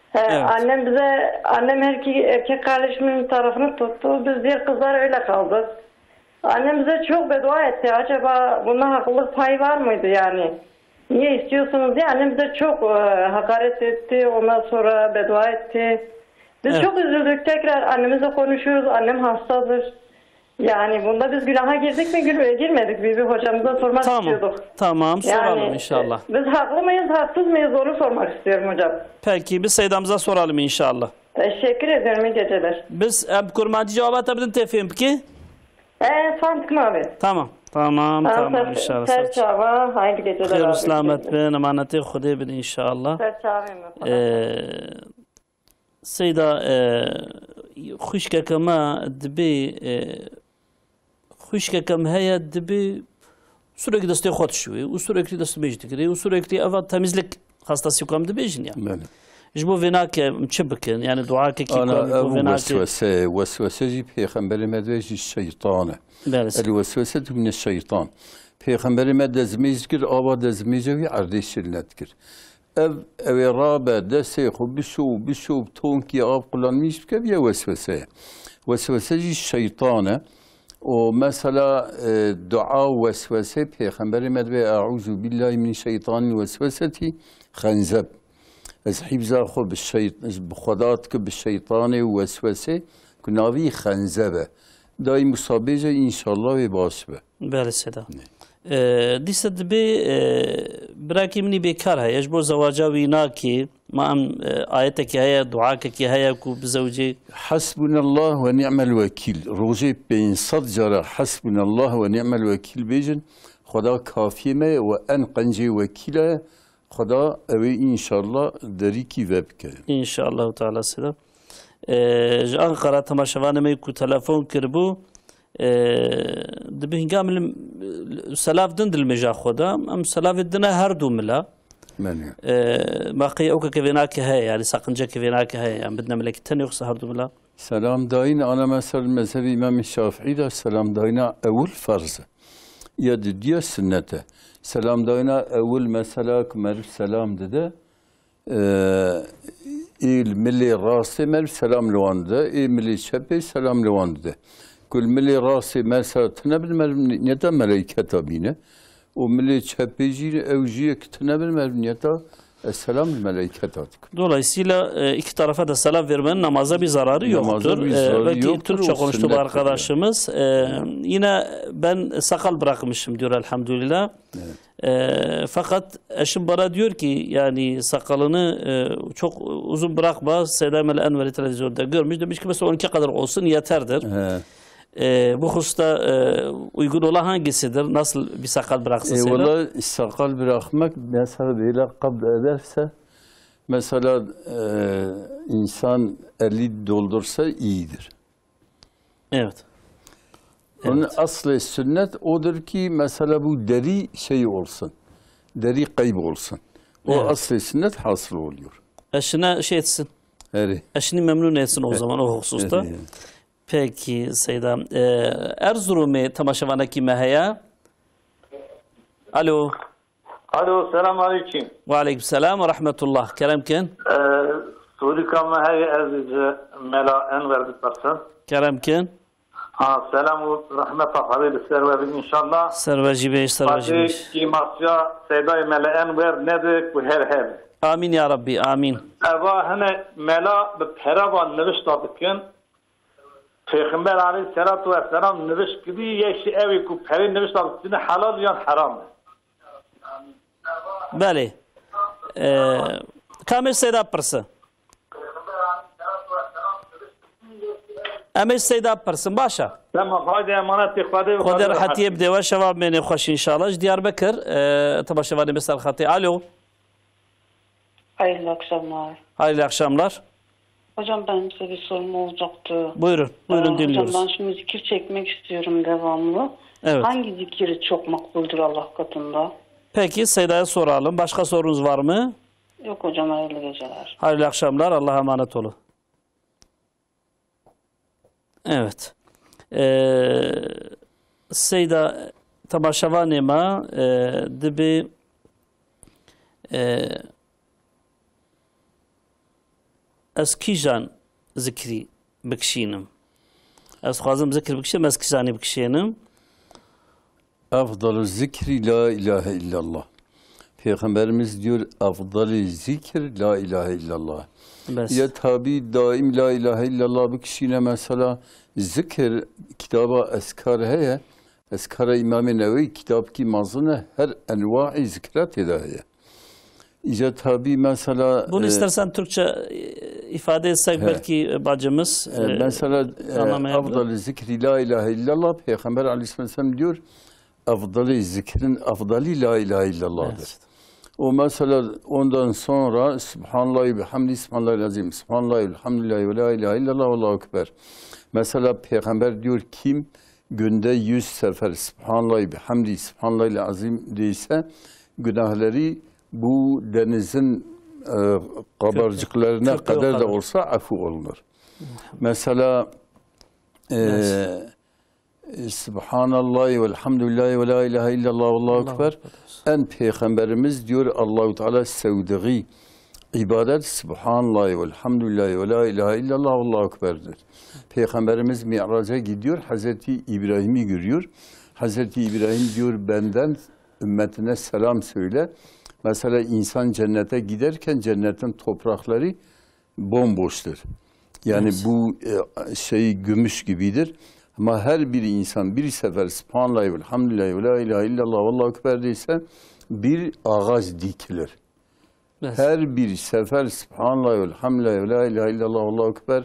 He, Evet. annem bize, annem her iki erkek kardeşimin tarafını tuttu. Biz diğer kızlar öyle kaldık. Annem bize çok beddua etti. Acaba bunda haklılık payı var mıydı yani? Niye istiyorsunuz diye annem bize çok e, hakaret etti. Ondan sonra beddua etti. Biz Evet. çok üzüldük. Tekrar annemizle konuşuyoruz. Annem hastadır. Yani bunda biz günaha girdik mi, gir- girmedik mi? Bir hocamıza sormak Tamam, istiyorduk. tamam, Yani, soralım inşallah. e, biz haklı mıyız, haksız mıyız, onu sormak istiyorum hocam. Peki, biz Seydamıza soralım inşallah. Teşekkür ederim, iyi geceler. Biz em kurmancî cevaba te bidin tê fêm bikî? E, sandık mı abi? Tamam, tamam, Tamam, tamam ser- inşallah. Ser çava, hayırlı geceler Xêr û abi. selamet bin, emanetê Xwedê bin inşallah. Ser çava mı? Ee, Seyda, e, xwişkeke me dibê, e, xwişkeke me heye dibê sürekli destê xwe dişuwê û sürekli destmêj dikirê û sürekli eva temizlik hastası ku em dibêjin ya. Belê. Ji bo vê nake em çi bikin? Yani duakekî ku Ana, em ji bo ev vê nake. weswese, weswese jî pêxemberê me dibê jî şeytan e. Belê. El weswese tu mine şeytan. Pêxemberê me dezmêj dikir, ava dezmêja wî erdê şirnet dikir. Ev, ew ê rabe, destê xwe bişo, bişo, bi tonkî av qulanmîş bike, biye weswese ye. Weswese jî şeytan e. O mesela, e, dua weswese, Pêxemberê me dibê, "Eûzu billahi min şeytanil weswesetî xenzeb." Ez hîfza xwe bi şeyt-, bi Xweda dikim, bi şeytanê û weswesê ku navî xenze be. Dayî Musa bêje, înşallah wê baş be. Belê seda. Ne. Ee, dîsa dibê, e, birakî min î bêkar heye, ji bo zewaca wî nakê, ma em, e, ayetekî heye, duakekî heye ku bizewicê? Hasbunallah ve ni'mel vekîl. Rojê pênc sed cara Hasbunallah ve ni'mel vekîl bêjin. Xweda kafiyê me ye û en qencê wekîla ye. Xweda ew ê înşallah derîkî vebike. Înşallahu Teala seda. Ee, ji Ankara temaşevanê me ku telefon kiribû, ee, dibe hinga min li, selav din dilmêja xwe da. Em selavê dine her du mila. Menê. Ee, ma qey ew ke vênake heye, yani sakınca ke vênake heye, yani bidine milekî tenê yoxsa her du mila? Selam dayîn, ana mesela mezhebê Îmamê Şafîî de selam dayîna ewil ferz e. Ya didiya sunnet e. Selam dayîna ewil mesela ku meriv selam dide, e, ê li milê rastê meriv selam li wan dide, ê milê çepê selam li wan dide. Ku li milê rastê mesela tune bin meriv niyeta meleyketa bîne. Û milê çepê jî ew jî yek tune bin meriv niyeta Esselam li meleyketa dikim. Dolayısıyla, e, iki tarafa da selam vermenin namaza bir zararı Namaza yoktur. bir E, zararı belki yoktur, Türkçe o konuştu bu sünnet arkadaşımız. E, yine ben sakal bırakmışım diyor elhamdülillah. Evet. E, fakat eşim bana diyor ki yani sakalını, e, çok uzun bırakma. Seyda Mele Enver'i televizyonda görmüş. Demiş ki mesela on iki kadar olsun yeterdir. He. E, bu hususta, e, uygun olan hangisidir? Nasıl bir sakal bıraksın E, Seyda? Valla sakal bırakmak mesela böyle kabul ederse, mesela, e, insan elli doldursa iyidir. Evet. Onun Evet. aslı sünnet odur ki mesela bu deri şey olsun. Deri kayıp olsun. O Evet. aslı sünnet hasıl oluyor. Eşine şey etsin. Eri. Eşini memnun etsin o Evet. zaman o hususta. Eri. Peki Seyda. Ee, Erzurumê temaşevanekî me heye. Alo. Alo, selam aleyküm. Ve aleyküm selam ve rahmetullah. Kerem kin. Ee, Sorika me heye, ez ji Mela Enver bipirsim. Kerem kin. Ha, selam û rehmeta Xwedê li ser we bin inşallah. Ser we jî bêj, ser we jî Xwedê bêj. Kîmasiya Seydayê Mele Enver nede ku her her. Amîn ya Rabbî, amîn. Eva hine mela bi pere van nivişta dikin. Pêxember aleyhisselatu vesselam niviş kidî, yek jî ew ê ku perê niviş da, dine helal yan heram e? Belê. Ee, kamê Seyda pirse? Em ê Seyda pirsin, baş e? Tamam, haydi emanetê Xwedê ve Xwedê Xwedê rehetiyê rehetiyê. bide we, şeva bimêne xweş inşallah. Ji Diyarbekir, e, temaşevanê me ser xetê. Alo. Hayırlı akşamlar. Hayırlı akşamlar. Hocam, benim size bir sorum olacaktı. Buyurun, buyurun, Ee, hocam, dinliyoruz. Ben şimdi zikir çekmek istiyorum devamlı. Evet. Hangi zikir çok makbuldür Allah katında? Peki, Seyda'ya soralım. Başka sorunuz var mı? Yok hocam, hayırlı geceler. Hayırlı akşamlar, Allah'a emanet olun. Evet. Ee, Seyda, temaşevanê me, e, dibê, e, ez kîjan zikrî bikişînim? Ez xwazim zikir bikişînim, ez kîjanî bikişênim? Efdalu zikri la ilahe illallah. Peygamberimiz diyor, efdali zikir la ilahe illallah. Bes. Ya tabi daim la ilahe illallah bikişîne mesela zikir kitaba eskar heye. Eskara İmam-ı Nevevi kitabkî mezin e, her enwaî zikra tê de heye. Îca tabî mesela, Bunu e, istersen Türkçe, e, ifade etsek he. belki, e, bacımız, E, e, mesela, e, anlamayabilir. Afdal zikri la ilahe illallah, Peygamber aleyhisselam diyor, afdali zikrin afdali la ilahe illallah'dır. Evet. O mesela ondan sonra Subhanallah ve bihamdi, Subhanallah azim, Subhanallah elhamdülillah ve la ilahe illallah, Allahu Ekber. Mesela Peygamber diyor, kim günde yüz sefer Subhanallah bihamdi, Subhanallah azim deyse, günahları bu denizin, e, kabarcıklarına Köpüğü kadar da kadar. olsa afu olunur. Mesela, e, Nasıl? Subhanallah ve elhamdülillah ve la ilahe illallah, Allahu Allahu Ekber. Ekber. En Peygamberimiz diyor, Allahu Teala sevdiği ibadet Subhanallah ve elhamdülillah ve la ilahe illallah, Allahu Ekber'dir. Peygamberimiz Mi'raca gidiyor, Hazreti İbrahim'i görüyor. Hazreti İbrahim diyor, benden ümmetine selam söyle. Mesela insan cennete giderken cennetin toprakları bomboştur. Yani Evet. bu e, şey gümüş gibidir. Ama her bir insan bir sefer Subhanallah ve Elhamdülillah ve La ilahe illallah ve Allahu Ekber deyse bir ağaç dikilir. Evet. Her bir sefer Subhanallah ve Elhamdülillah ve La ilahe illallah ve Allahu Ekber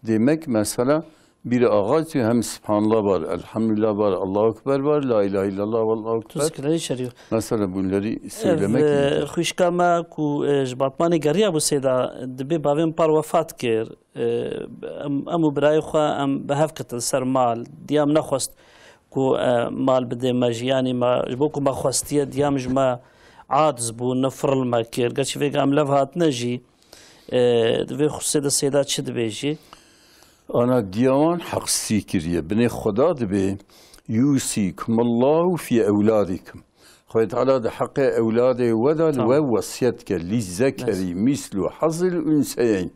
demek mesela bir ağaç hem Subhanallah var, Elhamdülillah var, Allahu Ekber var, La ilahe illallah ve Allahu Ekber. Tuzkirleri içeriyor. Mesela bunları söylemek Ev, e, lazım. Xwişka me ku e, ji Batmanê geriya bû Seyda, dibê bavê min par wefat kir. E, em, em û birayê xwe em bi hev ketin ser mal. Diya min nexwest ku e, mal bidê me, jiyanî me, ji bo ku me xwestiye, diya min ji me aciz bû, nifirl me kir. Gerçî vêga em lev hatine jî, e, divê xwe Seyda, Seyda çi dibêjî? Ana diya wan heqsî kiriye. Binê Xweda dibê, "Yûsîkumullahu fî ewladikum." Xwedê Teala di heqê ewladê we de li Tamam. we wesiyet ke, "Lî zekerî Yes. mîslu hazil unseyeyn."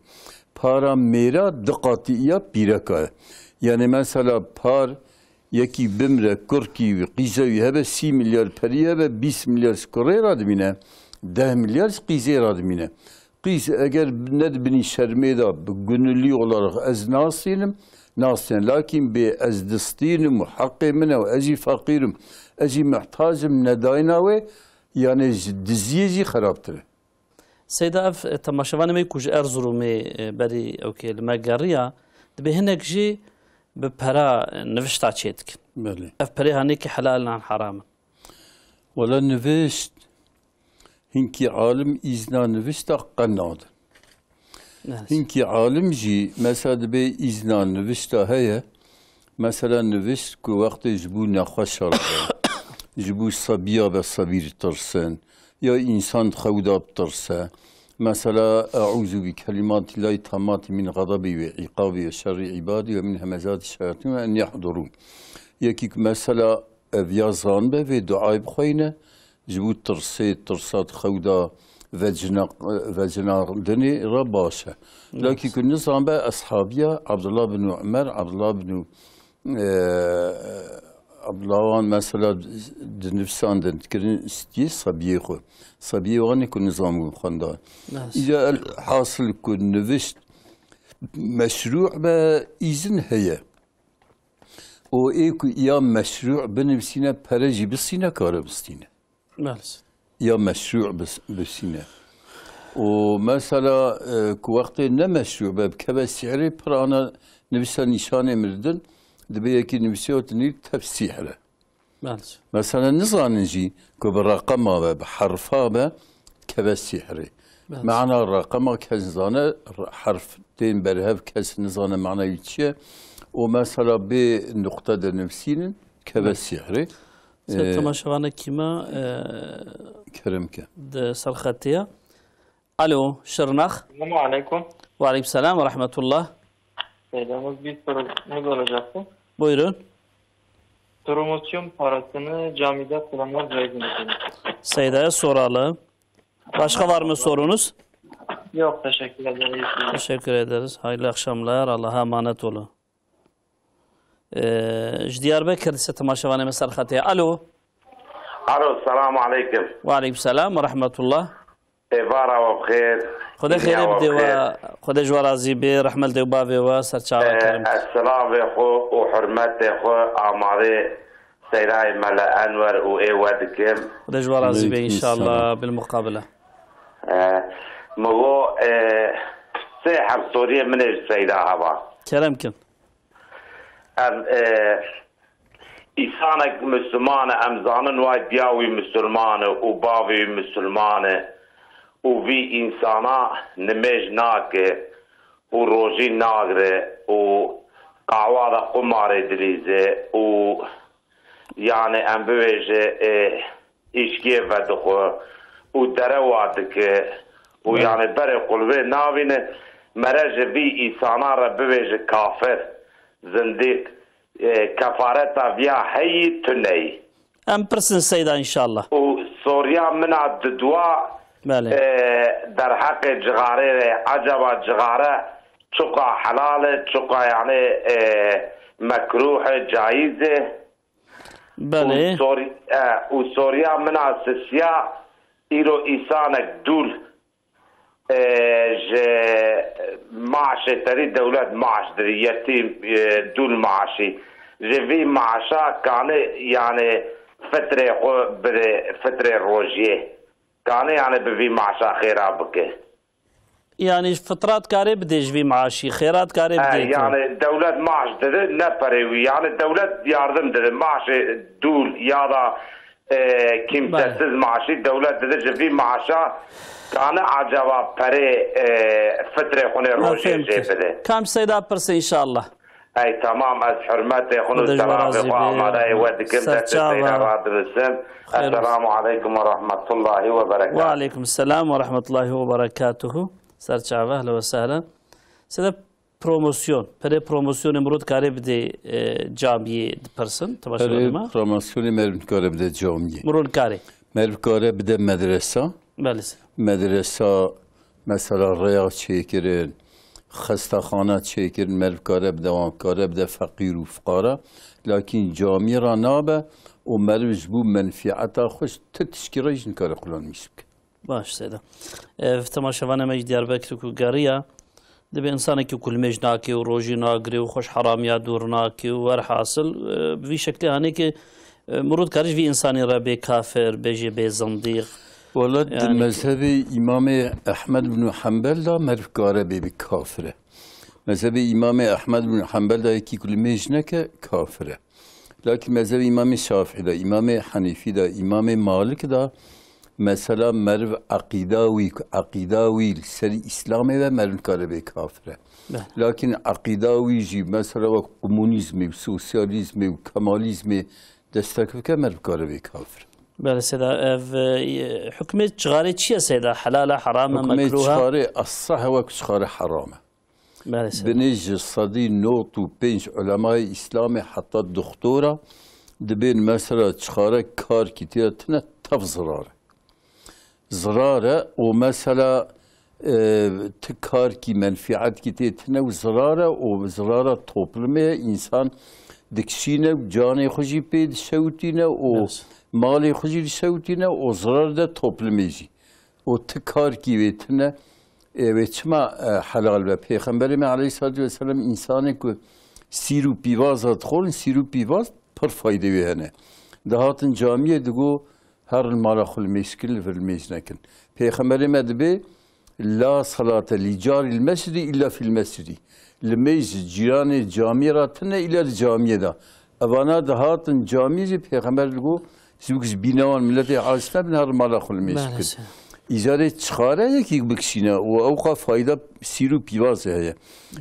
Para mêra du qatî ya pîreka ye. Yani mesela par yekî bimre, kurkî wî, qîza wî hebe sî milyar perî hebe, bîst milyar ji kurê re dimîne, deh milyar ji qîzê re dimîne. Qîz eger ne di binî şermê de bi gunulî olarak ez nasînim, nasînim. Lakin bê ez distînim û heqê min e û ez jî feqîr im, ez jî mihtacim nedayna wê, yani ji diziyê jî xerabtir e. Seyda, ev, e, temaşevanê me ku ji Erzurumê, e, berî ewkê li me geriya, dibê hinek jî bi pera, e, nivişta çêdikin. Belê. Ev perê hanekî helal in an heram in? Wele nivişt, hinkî alim îzna nivişta qe nadin. Evet. Hinkî alim jî mesela dibê îzna nivişta heye. Mesela nivişt ku wextê ji bo nexweşa re be, ji bo sebiya be sebî ditirsin, ya însan di xew de bitirse. Mesela, "Eûzu bi kelimatillahi tamati min xedabi ve iqabi ve şerri ibadi ve min hemezati şeyatin ve en yahdurun." Yekî ku mesela ev ya zanbe vê duayê bixweyne, ji bo tirsê, tirsa di xew de vecina-, vecinandinê re baş e. Evet. Lakî ku nizanbe, eshabiya Abdullah bin Umer, Abdullah bin, e, Abdullah wan mesela dinivsandin, dikirin stiyê sebiyê xwe. Sebiyê wan ê ku nizanbû xwenda. Evet. Îca el hasil ku nivişt meşrû be, îzin heye. Û ê ku ya meşrû binivîsîne, pere jî bistîne, kare bistîne. Maalesef. Ya meşrû bis-, bivîsîne. Û mesela, e, ku wextê ne meşrû be, bikeve sîhrê, pir ana nivîse nîşanê min didin, dibê yekî nivîsê û tinî tev sîhr e. Maalesef. Mesela nizanin jî ku bi reqema be, bi herfa be, keve sîhrê. Maalesef. Mana reqema kes nizane, re-, herf tên berhev kes nizane mana wî çi ye. Û mesela bê nuqte de nivîsînin, keve Evet. sîhrê. Ser Ee, temaşevanekî me, e, Kerem ke. Di ser xetê ye. Alo, Şirnex. Selamu aleykum. Ve aleykum selam ve rahmetullah. Seydamız bir sorumuz olacaktı. Buyurun. Promosyon parasını camide kullanmak caiz mi efendim? Seyda'ya soralım. Başka var mı sorunuz? Yok, teşekkür ederim. İyi günler. Teşekkür ederiz. Hayırlı akşamlar. Allah'a emanet olun. Ee, ji Diyarbekir dise temaşevanê me ser xetê. Alo. Alo, selamu aleykum. Ve aleykum selam ve rahmetullah. Êvara we bi xêr. Xwedê xêrê bide we, Xwedê ji we razî be, rehmet li dê û bavê we, ser çava Ee, kerem. Ez silavê xwe û hurmetê xwe amadê Seyrayê Mele Enwer û ê we dikim. Xwedê ji we razî be, Aleykum înşallah, selam. Bil muqabele. Ee, min got, ee, sê heb soriyê min ê ji Seyda heva. Kerem kin. Em, e, îsanek Misliman e, em zanin way diya wî Misilman e û bavê wî Misilman e û vî însana nimêj nake û rojî nagre û qahwa de qumarê dilîze û, yani, em bibêje, e, îşkiyê vedixwe û derewa dike û, Evet. yani, berê qulvê navîne, mere ji vî îsana re bibêje kafir, zindîq, e, kefareta viya heyî tuneyî. Em pirsin Seyda înşallah. Û soriya min a didwa, Belê. e, derheqê cixarê re, ecaba cixare çuqa helal e, çuqa yani, e, mekruh e, caiz e? Belê. Û sor-, e, û soriya min a sisiya, Îro îsanek dûl, e, ji maaşê te rî dewlet maaş dirî, yetîm, e, dûl maaşî. Ji vî maaşa kane, yani, fitrê xwe bide, fitrê rojiyê. Kane, yani, bi vî maaşa xêra bike. Yani, fitra dikarê bidê ji vî maaşî, xêra dikarê He, bidê tu. Yani, dewlet maaş dide, ne perê wî. Yani, dewlet yardım dide. Maaşê dûl ya da, e, kimsesiz maaşî dewlet dide ji vî maaşa, kane acaba perê, e, fitrê xwe nê Ha, rojê fêm jê kir. Bide. Kam Seyda pirse inşallah. Ey, tamam, ez hurmetê xwe û Xwedê ji we selavê razî xwe be. Amadeyê we dikim, Ser destê çava. Seyda radibisim. Xêr olsun. Esselamu aleykum ve rahmetullahi ve berekatuhu. Ve aleykum selam ve rahmetullahi ve berekatuhu. Ser çava, ehlen ve sehlen. Seyda, promosyon, perê promosyonê mirov dikarê bidê, e, camiyê dipirsin, temaşevanê Perê me. Promosyonê meriv nikare bide camiyê. Mirov nikare. Meriv kare bide medresa. Belê seyda. Medresa, mesela, rêya çêkirin, xestaxana çêkirin, meriv kare bide wan, kare bide feqîr û fiqara. Lakîn camî ra nabe û meriv ji bo menfîeta xwe ji ti tişkî re jî nikare qulanmîş bike. Baş seyda. Ev temaşevanê me ji Diyarbekir ku geriya, dibê insanekî ku limêj nake û rojî nagire û xwe ji heramiya dûr nake û werhasil, e, bi vî şeklê hanê ki, e, mirov dikare ji vî insanî re bê kafir, bêjê bê zindîq. Wela di Yani ki mezhebê Îmamê Ehmed bin Hanbel de meriv kare bê bi kafir e. Mezhebê Îmamê Ehmed bin Hanbel de yekî ku limêj neke kafir e. Lakin mezhebê Îmamê Şafî de, Îmamê Henîfî de, Îmamê Malik de mesela meriv eqîda wî, eqîda wî li serî Îslamê ve meriv nikare bê kafir e. Be. Lakin eqîda wî jî mesela wek komunîzmê û sosyalîzmê û kemalîzmê destek bike meriv nikare bê kafir. Belê seyda, ev, e, hukmê çixarê çi ye seyda? Helal e, heram e, Hukmê mekruh e? Çixarê esah e wek çixare heram e. Belê seyda. Binê ji sedî nod û pênc ulemayê Îslamê heta doktora dibên mesela çixare karkî tê de tine tev zirar e. Zirar e û mesela, e, ti karkî menfîetkî tê tine û zirar e û zirara toplumê ye. Însan dikişîne û canê xwe jî pê dişewitîne û Yes. malê xwe jî dişewitîne û zirar de toplumê jî. Û ti karkî wê tine, e, wê çima, e, helal be? Pêxemberê me aleyhissalatu vesselam, însanê ku sîr û pîvaza dixwarin, sîr û pîvaz pir faydê wê hene. Dihatin camiyê digo, herin mala xwe limêj kin, li vir limêj nekin. Pêxemberê me dibê, "La salate li caril mescidi illa fil mescidi." Limêj ji cîranê camiyê re tine, îlla di camiyê de. Evana dihatin camiyê jî Pêxember digo, "Ji wek ji bîna wan miletê aciz nebin, herin mala xwe limêj Belê kin." seyda. Îcarê çixare yekî bikişîne û ewqa fayda sîr û pîvazê heye.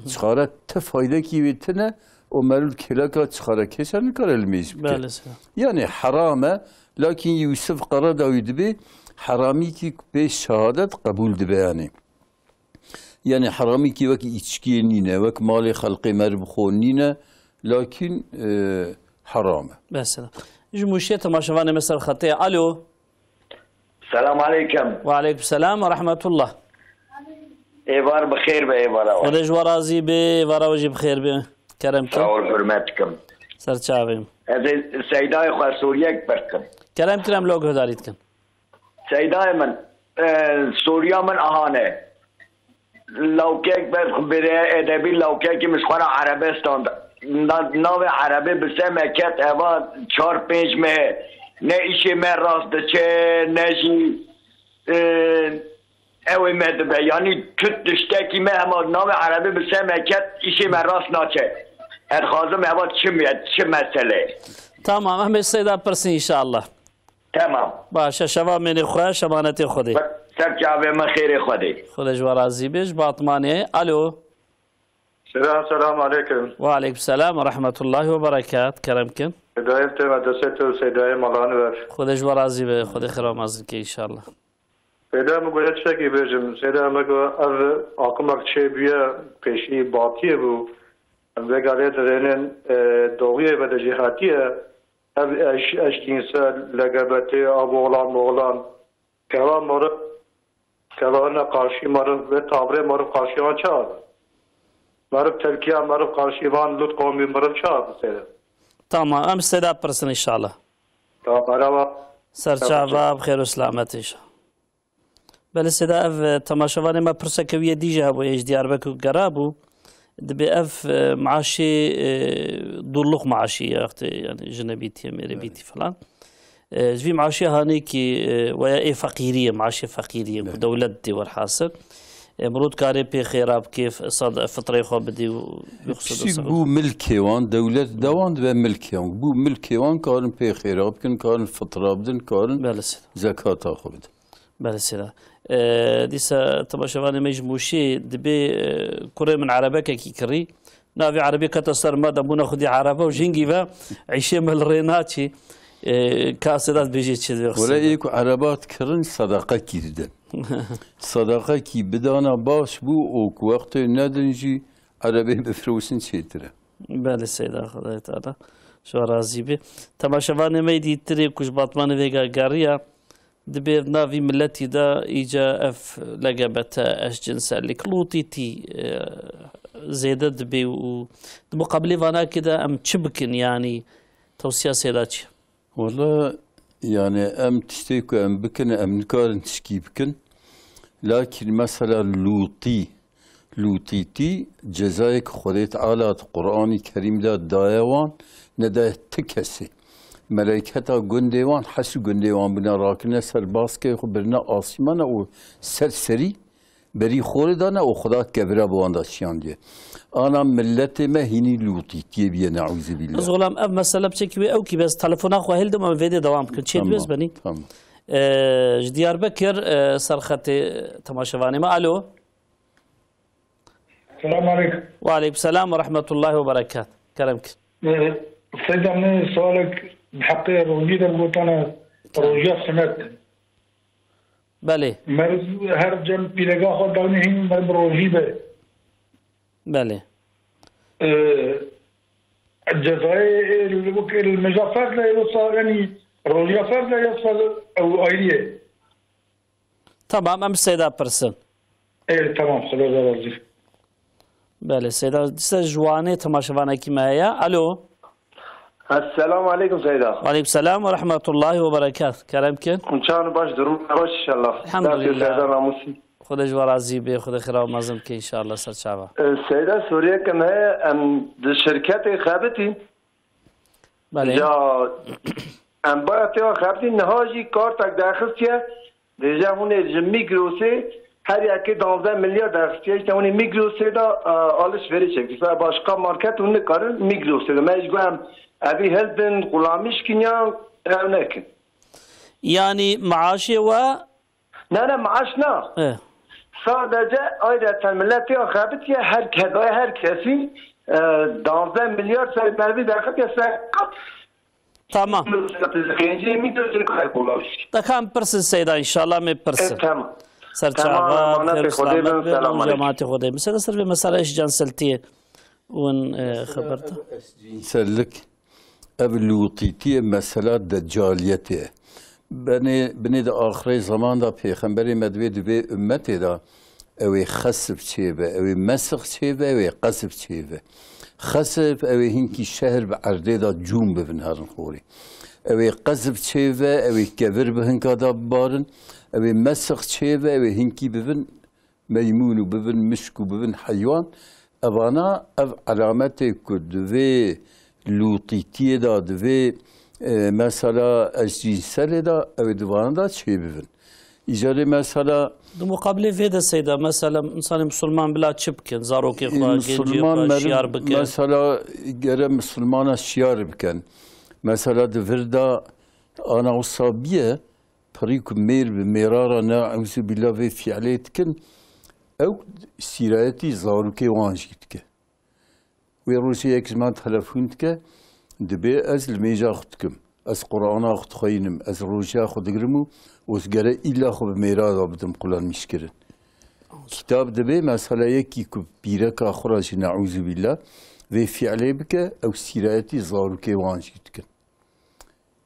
Çixare ti faydekî wê tine û meriv kêleka çixarekêşa nikare limêj bike. Belê seyda. Yani heram e, lakin Yusuf Qaradawî dibê heramîkî pê şehadet qebûl dibe yani. Yani heramîkî wek îçkiyê nîne, wek malê xelqê meriv bi xwe nîne, lakin, e, heram e. Mesela. Ji Mûşê temaşevanê me ser xetê. Alo. Selam aleykum. Ve aleykum selam ve rahmetullah. Êvar bi xêr be, êvara we. Xwedê ji we razî be, êvara we jî bi xêr be. Kerem ke. Sağ ol, hürmet dikim. Ser çavê min. Ez ê Seydayê xwe Sûriyek berkim. Kerem kirem lo guhdarî dikin. Seydayê min, e, Sûriya min ahane. Lawkek ber xwe bêrê edebî lawkekî min ji xwe re Erebistan de. Na-, navê Erebê bi se me ket eva çar pênc meh ne îşê me rast diçe, ne jî, e, ew ê me dibe. Yanî tu tiştekî me hema navê Erebê bi se me ket îşê me rast naçe. Ez dixwazim eva çi me, çi mesele? Tamam, em ê Seyda pirsin inşallah. Tamam. Baş e, şeva mênê xwe, şemanetê Xwedê. Ser çavê me xêrê Xwedê. Xwedê ji we razî be, ji Batmanê. Alo. Selam, selam aleykum. Ve aleykum selam ve rahmetullahi ve berekat. Kerem kin. Sedayê te me destê te û Sedayê Malan ver. Xwedê ji we razî be, Xwedê xêra mezin ke inşallah. Seyda, min goya tiştekî bêjim. Seyda, me got ev akimek çêbûye, pêşî batiyê bû. Em vê galê dirênin, e, doğiyê ve de jî hatiye. Ev eş-, eşkînsel, L G B T, av oğlan moğlan. Keva meriv, keva ne karşî meriv ve tavrê meriv karşî wan çawa be? Meriv telkiya meriv karşî van Lut qomî meriv çawa be seyda? Tamam, em Seyda pirsin inşallah. Tamam, merhaba. Serçava, bi xêr û selamet inşallah. Belê Seyda, ev, e, temaşevanê me pirseke wî yê dî jî hebû, ê ji Diyarbekir gerabû. Dibê ev, e, maaşê, e, dûrluk maaşî ye, wextê, yani, jine bîtiye, mêrê Belê. bîtî falan. E, ji vî maaşê hanê kî, e, weya ê feqîrî ye, maaşê feqîrî ye, ku Belê. dewlet dê werhasil. E, mirov dikarê pê xêra bikê, f-, sad-, fitreyê xwe bidê û Tiştî bû milkê wan, dewlet de wan dibe milkê wan. Bû milkê wan, karin pê xêra bikin, karin fitra bidin, karin Belê Seyda. zekata xwe bidin. Belê Seyda. E, dîsa temaşevanê me ji Mûşê dibê, e, kurê min erebekekî kirî. Navê erebê kete ser me de bûne xwedî erebe û jingî ve îşê me li rê naçî. E, ka Seyda dibêjê çi dibê Wele xwestin? ê ku ereba dikirin sedaqekî didin. Sedaqekî bidana baş bû û ku wextê nedin jî erebê bifroşin çêtir e. Belê Seyda, Xwedayê Teala ji we razî bê. Temaşevanê me yê dîtirê ku ji Batmanê vêga geriya, dibê ev navî miletî de îca ev L G B T eşcinsellik, lûtîtî, e, zêde dibê û di muqabilê vanakê de em çi bikin, yanî tewsiya Seyda çi ye? Wele, yani em tiştê ku em bikin, em nikarin tişkî bikin. Lakin mesela lûtî, lûtîtî cezayek Xwedê Teala di Qur'anî Kerîm de daye wan, nedaye ti kesê. Meleyketa gundê wan, hes û gundê wan bûne rakirine ser baskê xwe birine asîmana û ser serî berî xorê dane û Xweda kevira bi wan de şiyandiye. Ana miletê me hînî lûtîtiyê biye, neûzubîllah. Ez xulam ev mesele biçekî wê ew kî bes telefona xwe hildim em vêdê dewam bikin. Çê Tamam, dibêz benî. tamam. Ee, ji Diyarbekir, e, ser xetê temaşevanê me. Alo. Selamun aleyküm. Ve aleyküm selam ve rahmetullahi ve berekat. Kerem kir. Ee, Seyda, min sualek bi heqê rojî de gotana, rojiya sunet. Belê. Meriv her cem pîrega xwe danî hîn meriv rojî be. Belê. Ee, cezayê, e, li, wek, e, li meja ferd de, yoksa, yani, rojiya ferd de, yoksa ew ayrı ye? Tamam, em Seyda pirsin. E, tamam, Xweda razî. Belê, Seyda, dîsa ji Wanê temaşevanekî me heye. Alo. Esselamu aleykum Seyda. Aleykum selam ve rahmetullahi ve berekat. Kerem kin. Çawan baş, durum baş inşallah. Elhamdülillah. Ders û Seyda namusî. Xwedê ji we razî bê, Xwedê xira û mezin bike inşallah ser çava. E, Seyda, soriyeke me heye, em di şirketê xebitîn. Belê. Ya, em baya têwa xebitîn, niha jî kartek derxistiye. Dêje hûn ê ji Migrosê her yekê duwazdeh milyar derxistiye, îşte hûn ê Migrosê de, e, alişverîş çek. Mesela başka market hûn nikarin Migrosê de. Me ji got em evî hildin, xulamî şikiniyan, ev nekin. Yani maaşê we? Ne, ne, maaş na. E. Sadece ayrıca milletê xebitiye her kedaya her kesî, e, duwazdeh milyar ser mervî derxitiye ser kat. Tamam. Deka em pirsin Seyda, inşallah me pirsin. E, tamam. Ser çava, xêr û selamet be, selamet û cemaatê Xwedê bin. Seyda, ser vê mesela eşcinseltiyê win, e, xeber da. Eşcinsellik, ev lûtîtiyê mesela decaliyetê ye. Benê, binê di axirê zaman de pêxemberê me divê di vê ummetê de Ew ê xesf çêbe, ew ê mesix çêbe, ew ê qesf çêbe. Xesf, ew ê hinkî şehr bi erdê de cûm bibin herin xorî. Ew ê qesf çêbe, ew ê kevir bi hinka de bibarin. Ew ê mesix çêbe, ew ê hinkî bibin meymûn û bibin mişk û bibin heywan. Evana ev elametê ku di vê lûtîtiyê de, di vê, e, mesela eşcînselê de, ew ê di vana de çêbibin. Îcarê mesela Di muqabilê vê de Seyda, mesela, insanê misilman bila çi bikin? Zarokê xwe, gencê xwe şiyar bikin? Mesela, gere misilmana şiyar bikin. Mesela, di vir de ana wisa biye, pirî ku mêr bi mêra re, neûzubîllah, vê fiilê dikin, ew sîrayetî zarokê wan jî dike. Wê rojê yek ji me telefon dike, dibê ez limêja xwe dikim. Ez Qur'ana xwe dixweynim, ez rojiya xwe digirim û ez gere îlla xwe bi mêra de bidim qulanmîşkirin. Kitab dibê mesela yekî ku pîreka xwe re jî neûzubîllah vê fiilê bike, ew sîrayetî zarokê wan jî dikin.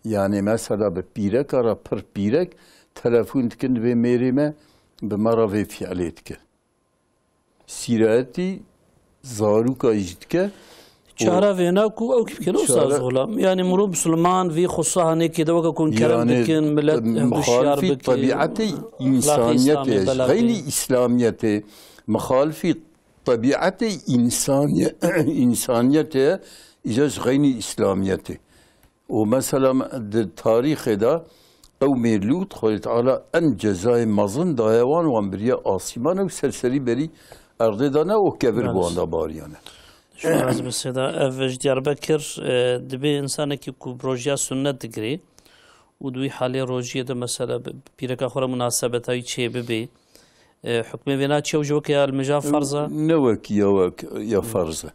Yani mesela bi pîreka re pir pîrek telefon dikin, dibê mêrê me bi me re vê fiilê dike. Sîrayetî zaroka jî dike. Çare vêna ku ew kî bikene, Ustaz Çare- Xulam. Yani miro Müslüman vî xusa hanê kê de weke ku kerem Yani, dikin, millet e, hişyar mixalifî bike. Tebiatê Axlaqê insaniyetê, Îslamê, belê. Xeynî Îslamiyetê, mixalifî tebiatê insaniye-, insaniyetê, îca ji xeynî Îslamiyetê. Û mesela di tarîxê de qewmê Lût, Xwedê Teala en cezayê mezin daye wan, wan biriye asîman û serserî berî erdê de ne û kevir bi wan de bariyane. Şuraz bi seda ev ji Diyarbekir, e, dibê insanekî ku bi rojiya sunnet digirê û di wî halê rojiyê de mesela bi pîreka xwe re munasebeta wî çê bibê, e, hukmê vêna çi ye û ji weke ya li mijaf ferz e? Ne wek ya wek ya ferz e.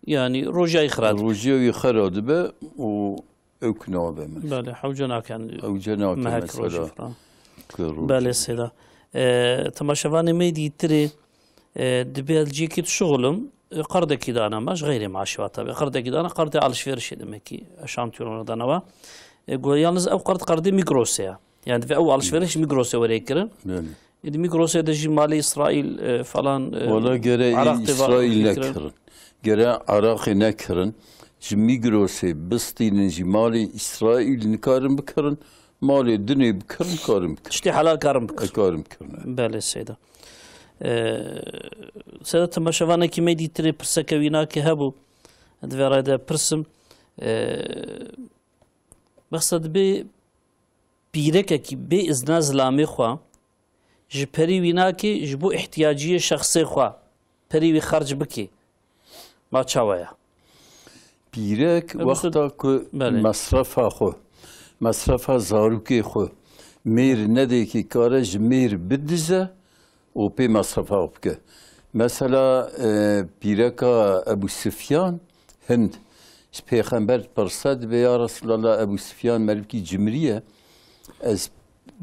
Yani rojiya wî xira dibe. Rojiya wî xira dibe û ew ku nabe min. Belê, hewce naken. Hewce nake mehek mesela. Rojî filan. Belê seyda. E, temaşevanê me dîtirê, e, dibê ez ciyekî dişuxulim, e, qerdekî dana me, ji xeyrê maaşê wa tabi. Qerdekî dana, qerdê alışverişê demekî, eşantiyona dana wa. E, go-, yalnız ew qerd qerdê Migrosê ya. Yani divê ew alışveriş Migrosê were kirin. Belê. Êdî Migrosê de jî malê Îsraîl, e, falan, e, Wala gere Iraq tê va Îsraîl fikirin. Nekirin. Gere Iraqê nekirin. Ji Migrosê bistînin jî malê Îsraîl nikarin bikirin. Malê dinê bikirin, karin bikirin. Tiştê helal karin bikirin. E, karin bikirin, e. Belê seyda. E, seyda temaşevanekî me dîtirê pirseke wî nake hebû. Di vê rayde pirsim. E, behsa dibê pîrekekî bê izna zilamê xwe ji perî wî nakê, ji bo ihtiyaciyê şexsê xwe perî wî xerc bikê. Ma çawa ye? Pîrek Ev wexta ku Belê. Mesrefa xwe, mesrefa zarokê xwe mêr nedê kê kare ji mêr bidize û pê mesrefa bike. Mesela, e, pîreka Ebû Sifyan Hind ji Pêxember dipirse, dibê, ya Resulallah, Ebû Sifyan merivkî cimrî ye, ez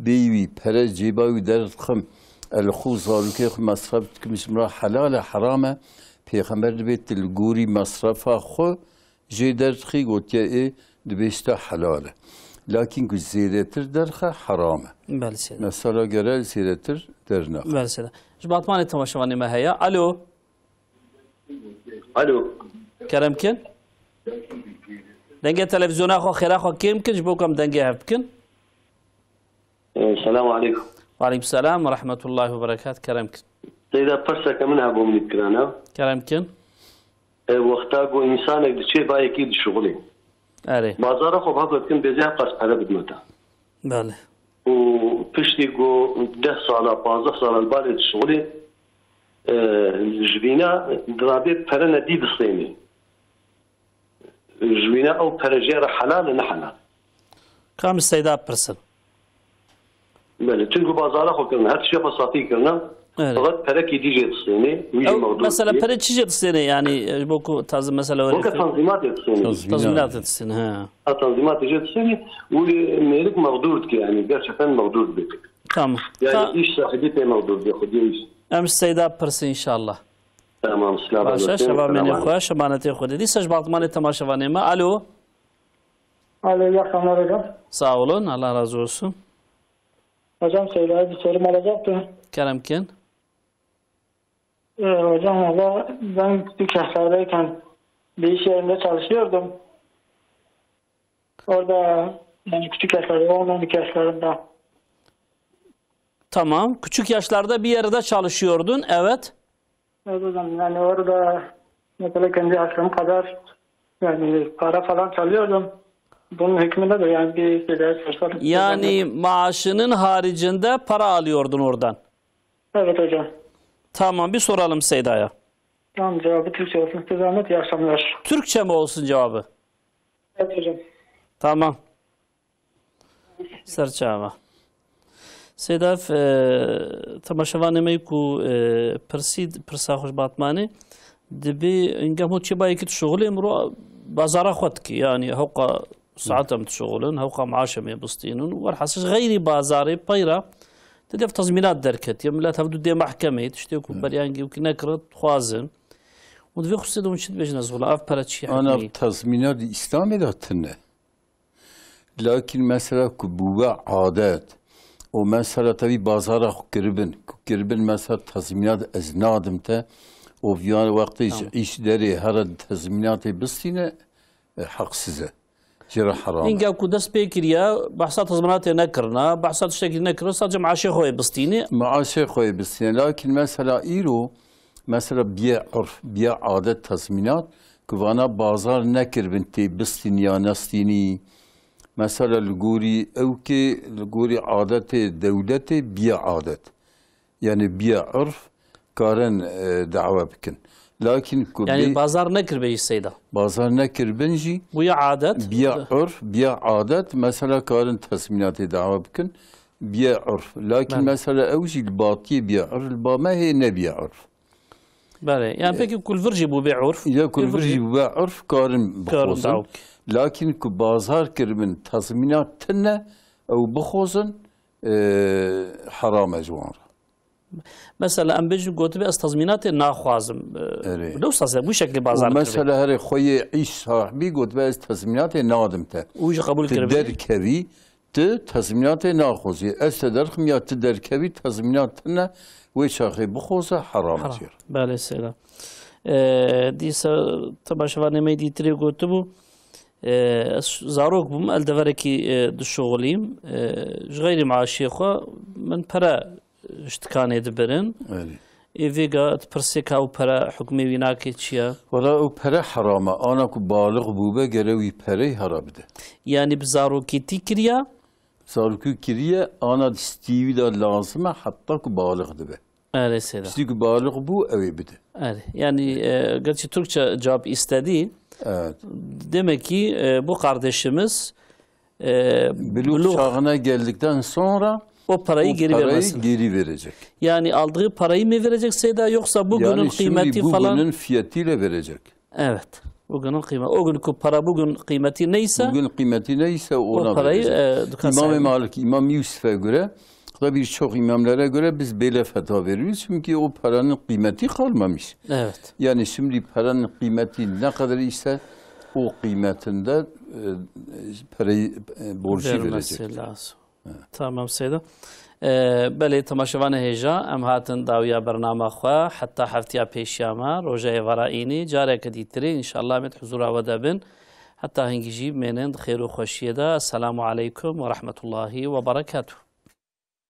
bêyî wî pere cêba wî derdixim, ez li xwe û zarokê xwe mesref dikim, ji min re helal e, heram e? Pêxember dibê, tu li gorî mesrefa xwe jê derdixî, gotiye, ê, dibê ji te helal e. Lakin ku zêdetir derxe, heram e. Belê seyda. Mesela gere zêdetir dernexe. Belê seyda. Ji Batmanê temaşevanê me heye. Alo. Alo. Kerem kin. Dengê televîzyona xwe, xêra xwe kêm kin, ji bo ku em dengê hev bikin. Ee, Selamu aleykum. Ve aleykum selam ve rahmetullahi ve berekat. Kerem kin. Seyda, pirseke min hebû, min dît kirana. Kerem kin. E, wexta ku însanek diçê bayekî dişuxulê. Erê. Bazara xwe bi hev dikin, bêjê hevqas pere bidime te. Belê. Û piştî ku deh sala, pazdeh sala li balê dişuxulê, e, ji vîna dirabê pere ne dî distênê. Ji wîna ew pere jê re helal e, ne helal? Ka min seyda bipirsin. Belê, çunku bazara xwe kirine, her tiştê xwe safî kirine. Evet. Feqet perekî dî jê distêne, wî jî Ew, mexdûr mesela diye. Pere çi jê distêne, yani, e, ji bo ku tazî mesela were Weke tanzîmatê distêne. Tazmînat. Tazmînatê distêne, he. Ha, tanzîmatê jê distêne, wî mêrik mexdûr dike, yani, gerçekten mexdûr dibe. Tamam. Yani, Ka- iş sahibi pê mexdûr dibe, xwediyê iş. Em ji seyda bipirsin inşallah. Tamam, silav Baş e, aleyküm, şeva selam menê aleyküm. Xwe, şemanetê Xwedê. Dîsa ji Batmanê temaşevanê me. Alo. Alo, iyi akşamlar hocam. Sağ olun, Allah razı olsun. Hocam, Seyda'ya bir sorum olacaktı. Kerem kin. Ee, hocam, valla ben küçük yaşlardayken bir iş yerinde çalışıyordum. Orada, yani küçük yaşlarda, on on iki yaşlarında. Tamam. Küçük yaşlarda bir yerde çalışıyordun. Evet. Evet hocam, yani orada mesela kendi yaşım kadar yani para falan çalıyordum. Bunun hükmü nedir? Yani bir şeyler sorsaydınız. Yani maaşının haricinde para alıyordun oradan. Evet hocam. Tamam, bir soralım Seyda'ya. Tamam, cevabı Türkçe olsun. Size zahmet, iyi akşamlar. Türkçe mi olsun cevabı? Evet hocam. Tamam. Serçava. Seyda, e, temaşevanê me ku, e, pirsî, pirsa xwe ji Batmanê, dibê, engeh hûn çêbayekî dişuxulê, miro bazara xwe dikî. Yani hewqa saet em dişuxulin, hewqa maaş em ê bistînin. Werhasil ji xeyrî bazarê peyra, didê ev tazmînat derketiye. Millet hevdu dê mahkemeyê, tiştê ku Hı. beryangî wekî nekirin, dixwazin. Û divê xusê de hûn çi dibêjin, ez wila ev pere çi Ana hikmî? Tazmînat di Îslamê de tune. Lakin mesela ku bûbe adet û mesela tevî bazara xwe kiribin, ku kiribin mesela tazmînat ez nadim te û viyan wextê ji Tamam. îş derê here tezmînatê bistîne, e, heqsiz e. Jê re heram e. Hînga ku dest pê kiriye, behsa tezmînatê nekirine, behsa tiştekî nekirine, sadece maaşê xwe yê bistînê. Maaşê xwe yê bistîne. Lakin mesela îro, mesela biye urf, biye adet tezmînat, ku vana bazar nekiribin tê bistînî ya nestînî. Mesela li gorî ewkê, li gorî adetê dewletê biye adet. Yani biye urf karin, e, dawa bikin. Lakin ku Yani bê- bazar nekiribe jî seyda. Bazar nekiribin jî Bûye adet. biye urf, biye adet, mesela karin tezmînatê dawa bikin. Biye urf. Lakin Belê. mesela ew jî li batiyê biye urf, li ba me hê nebiye urf. Belê. Yani peki ku li vir jî bûbe urf? Ya ku li vir jî bûbe urf, karin Karin bixwazin. dawa bikin. Lakin ku bazar kiribin tezmînat tine, ew bixwazin, e, heram e ji wan re. Mesela em bêjin gotibe ez tezmînatê naxwazim. E, Erê. Lewsa se bu şekilde Û bazar kiribin. mesela herê xwe yê îş sahibî gotibe ez tezmînatê nadim te. Û jî qebûl Tu kiribî. derkevî, tu tezmînatê naxwazî. Ez te derxim ya tu derkevî tezmînat tine wê çaxê bixwaze heram Heram. jê re. Belê seyda. E, dîsa temaşevanê me dîtirê gotibû. E, ez zarok bûm, el deverekî, e, dişuxulîm. E, ji xeyrî maaşê xwe min pere ji tikanê dibirin. Erê. Ê vêga dipirsêka ew pere hukmê wî nake çi ye? Wala ew pere heram e. Ana ku balix bûbe gere wî perey hera bide. Yani bi zarokîtî kiriya? Zarokî kiriye, ana distî wî de lazim e heta ku balix dibe. Erê seyda. Distî ku balix bû, ew ê bide. Erê. Yani, e, gerçi Türkçe cevap istedi. Evet. Demek ki, e, bu kardeşimiz, e, Buluğ buluğ çağına geldikten sonra o parayı o geri parayı vermesi. geri verecek. Yani aldığı parayı mı verecek seyda, yoksa bugünün Yani şimdi kıymeti falan? bugünün fiyatıyla verecek. Evet. Bugünün kıymeti. O günkü para bugün kıymeti neyse Bugün kıymeti neyse o ona parayı, verecek. e, dükkan İmam-ı sahibi. Malik, İmam Yusuf'e göre ve birçok imamlara göre biz böyle fetva veriyoruz. Çünkü o paranın kıymeti kalmamış. Evet. Yani şimdi paranın kıymeti ne kadar ise o kıymetinde, e, parayı, e, borcu Vermesi verecek. lazım. Tamam seyda. E, belê temaşevanê hêja, em hatin dawiya bernama xwe heta heftiya pêşiya me, roja êvara înî, careke dîtirê înşallah em ê di huzura we de bin. Heta hingî jî bimênin di xêr û xweşiyê de. Esselamu aleykum ve rahmetullahi ve berekatuh.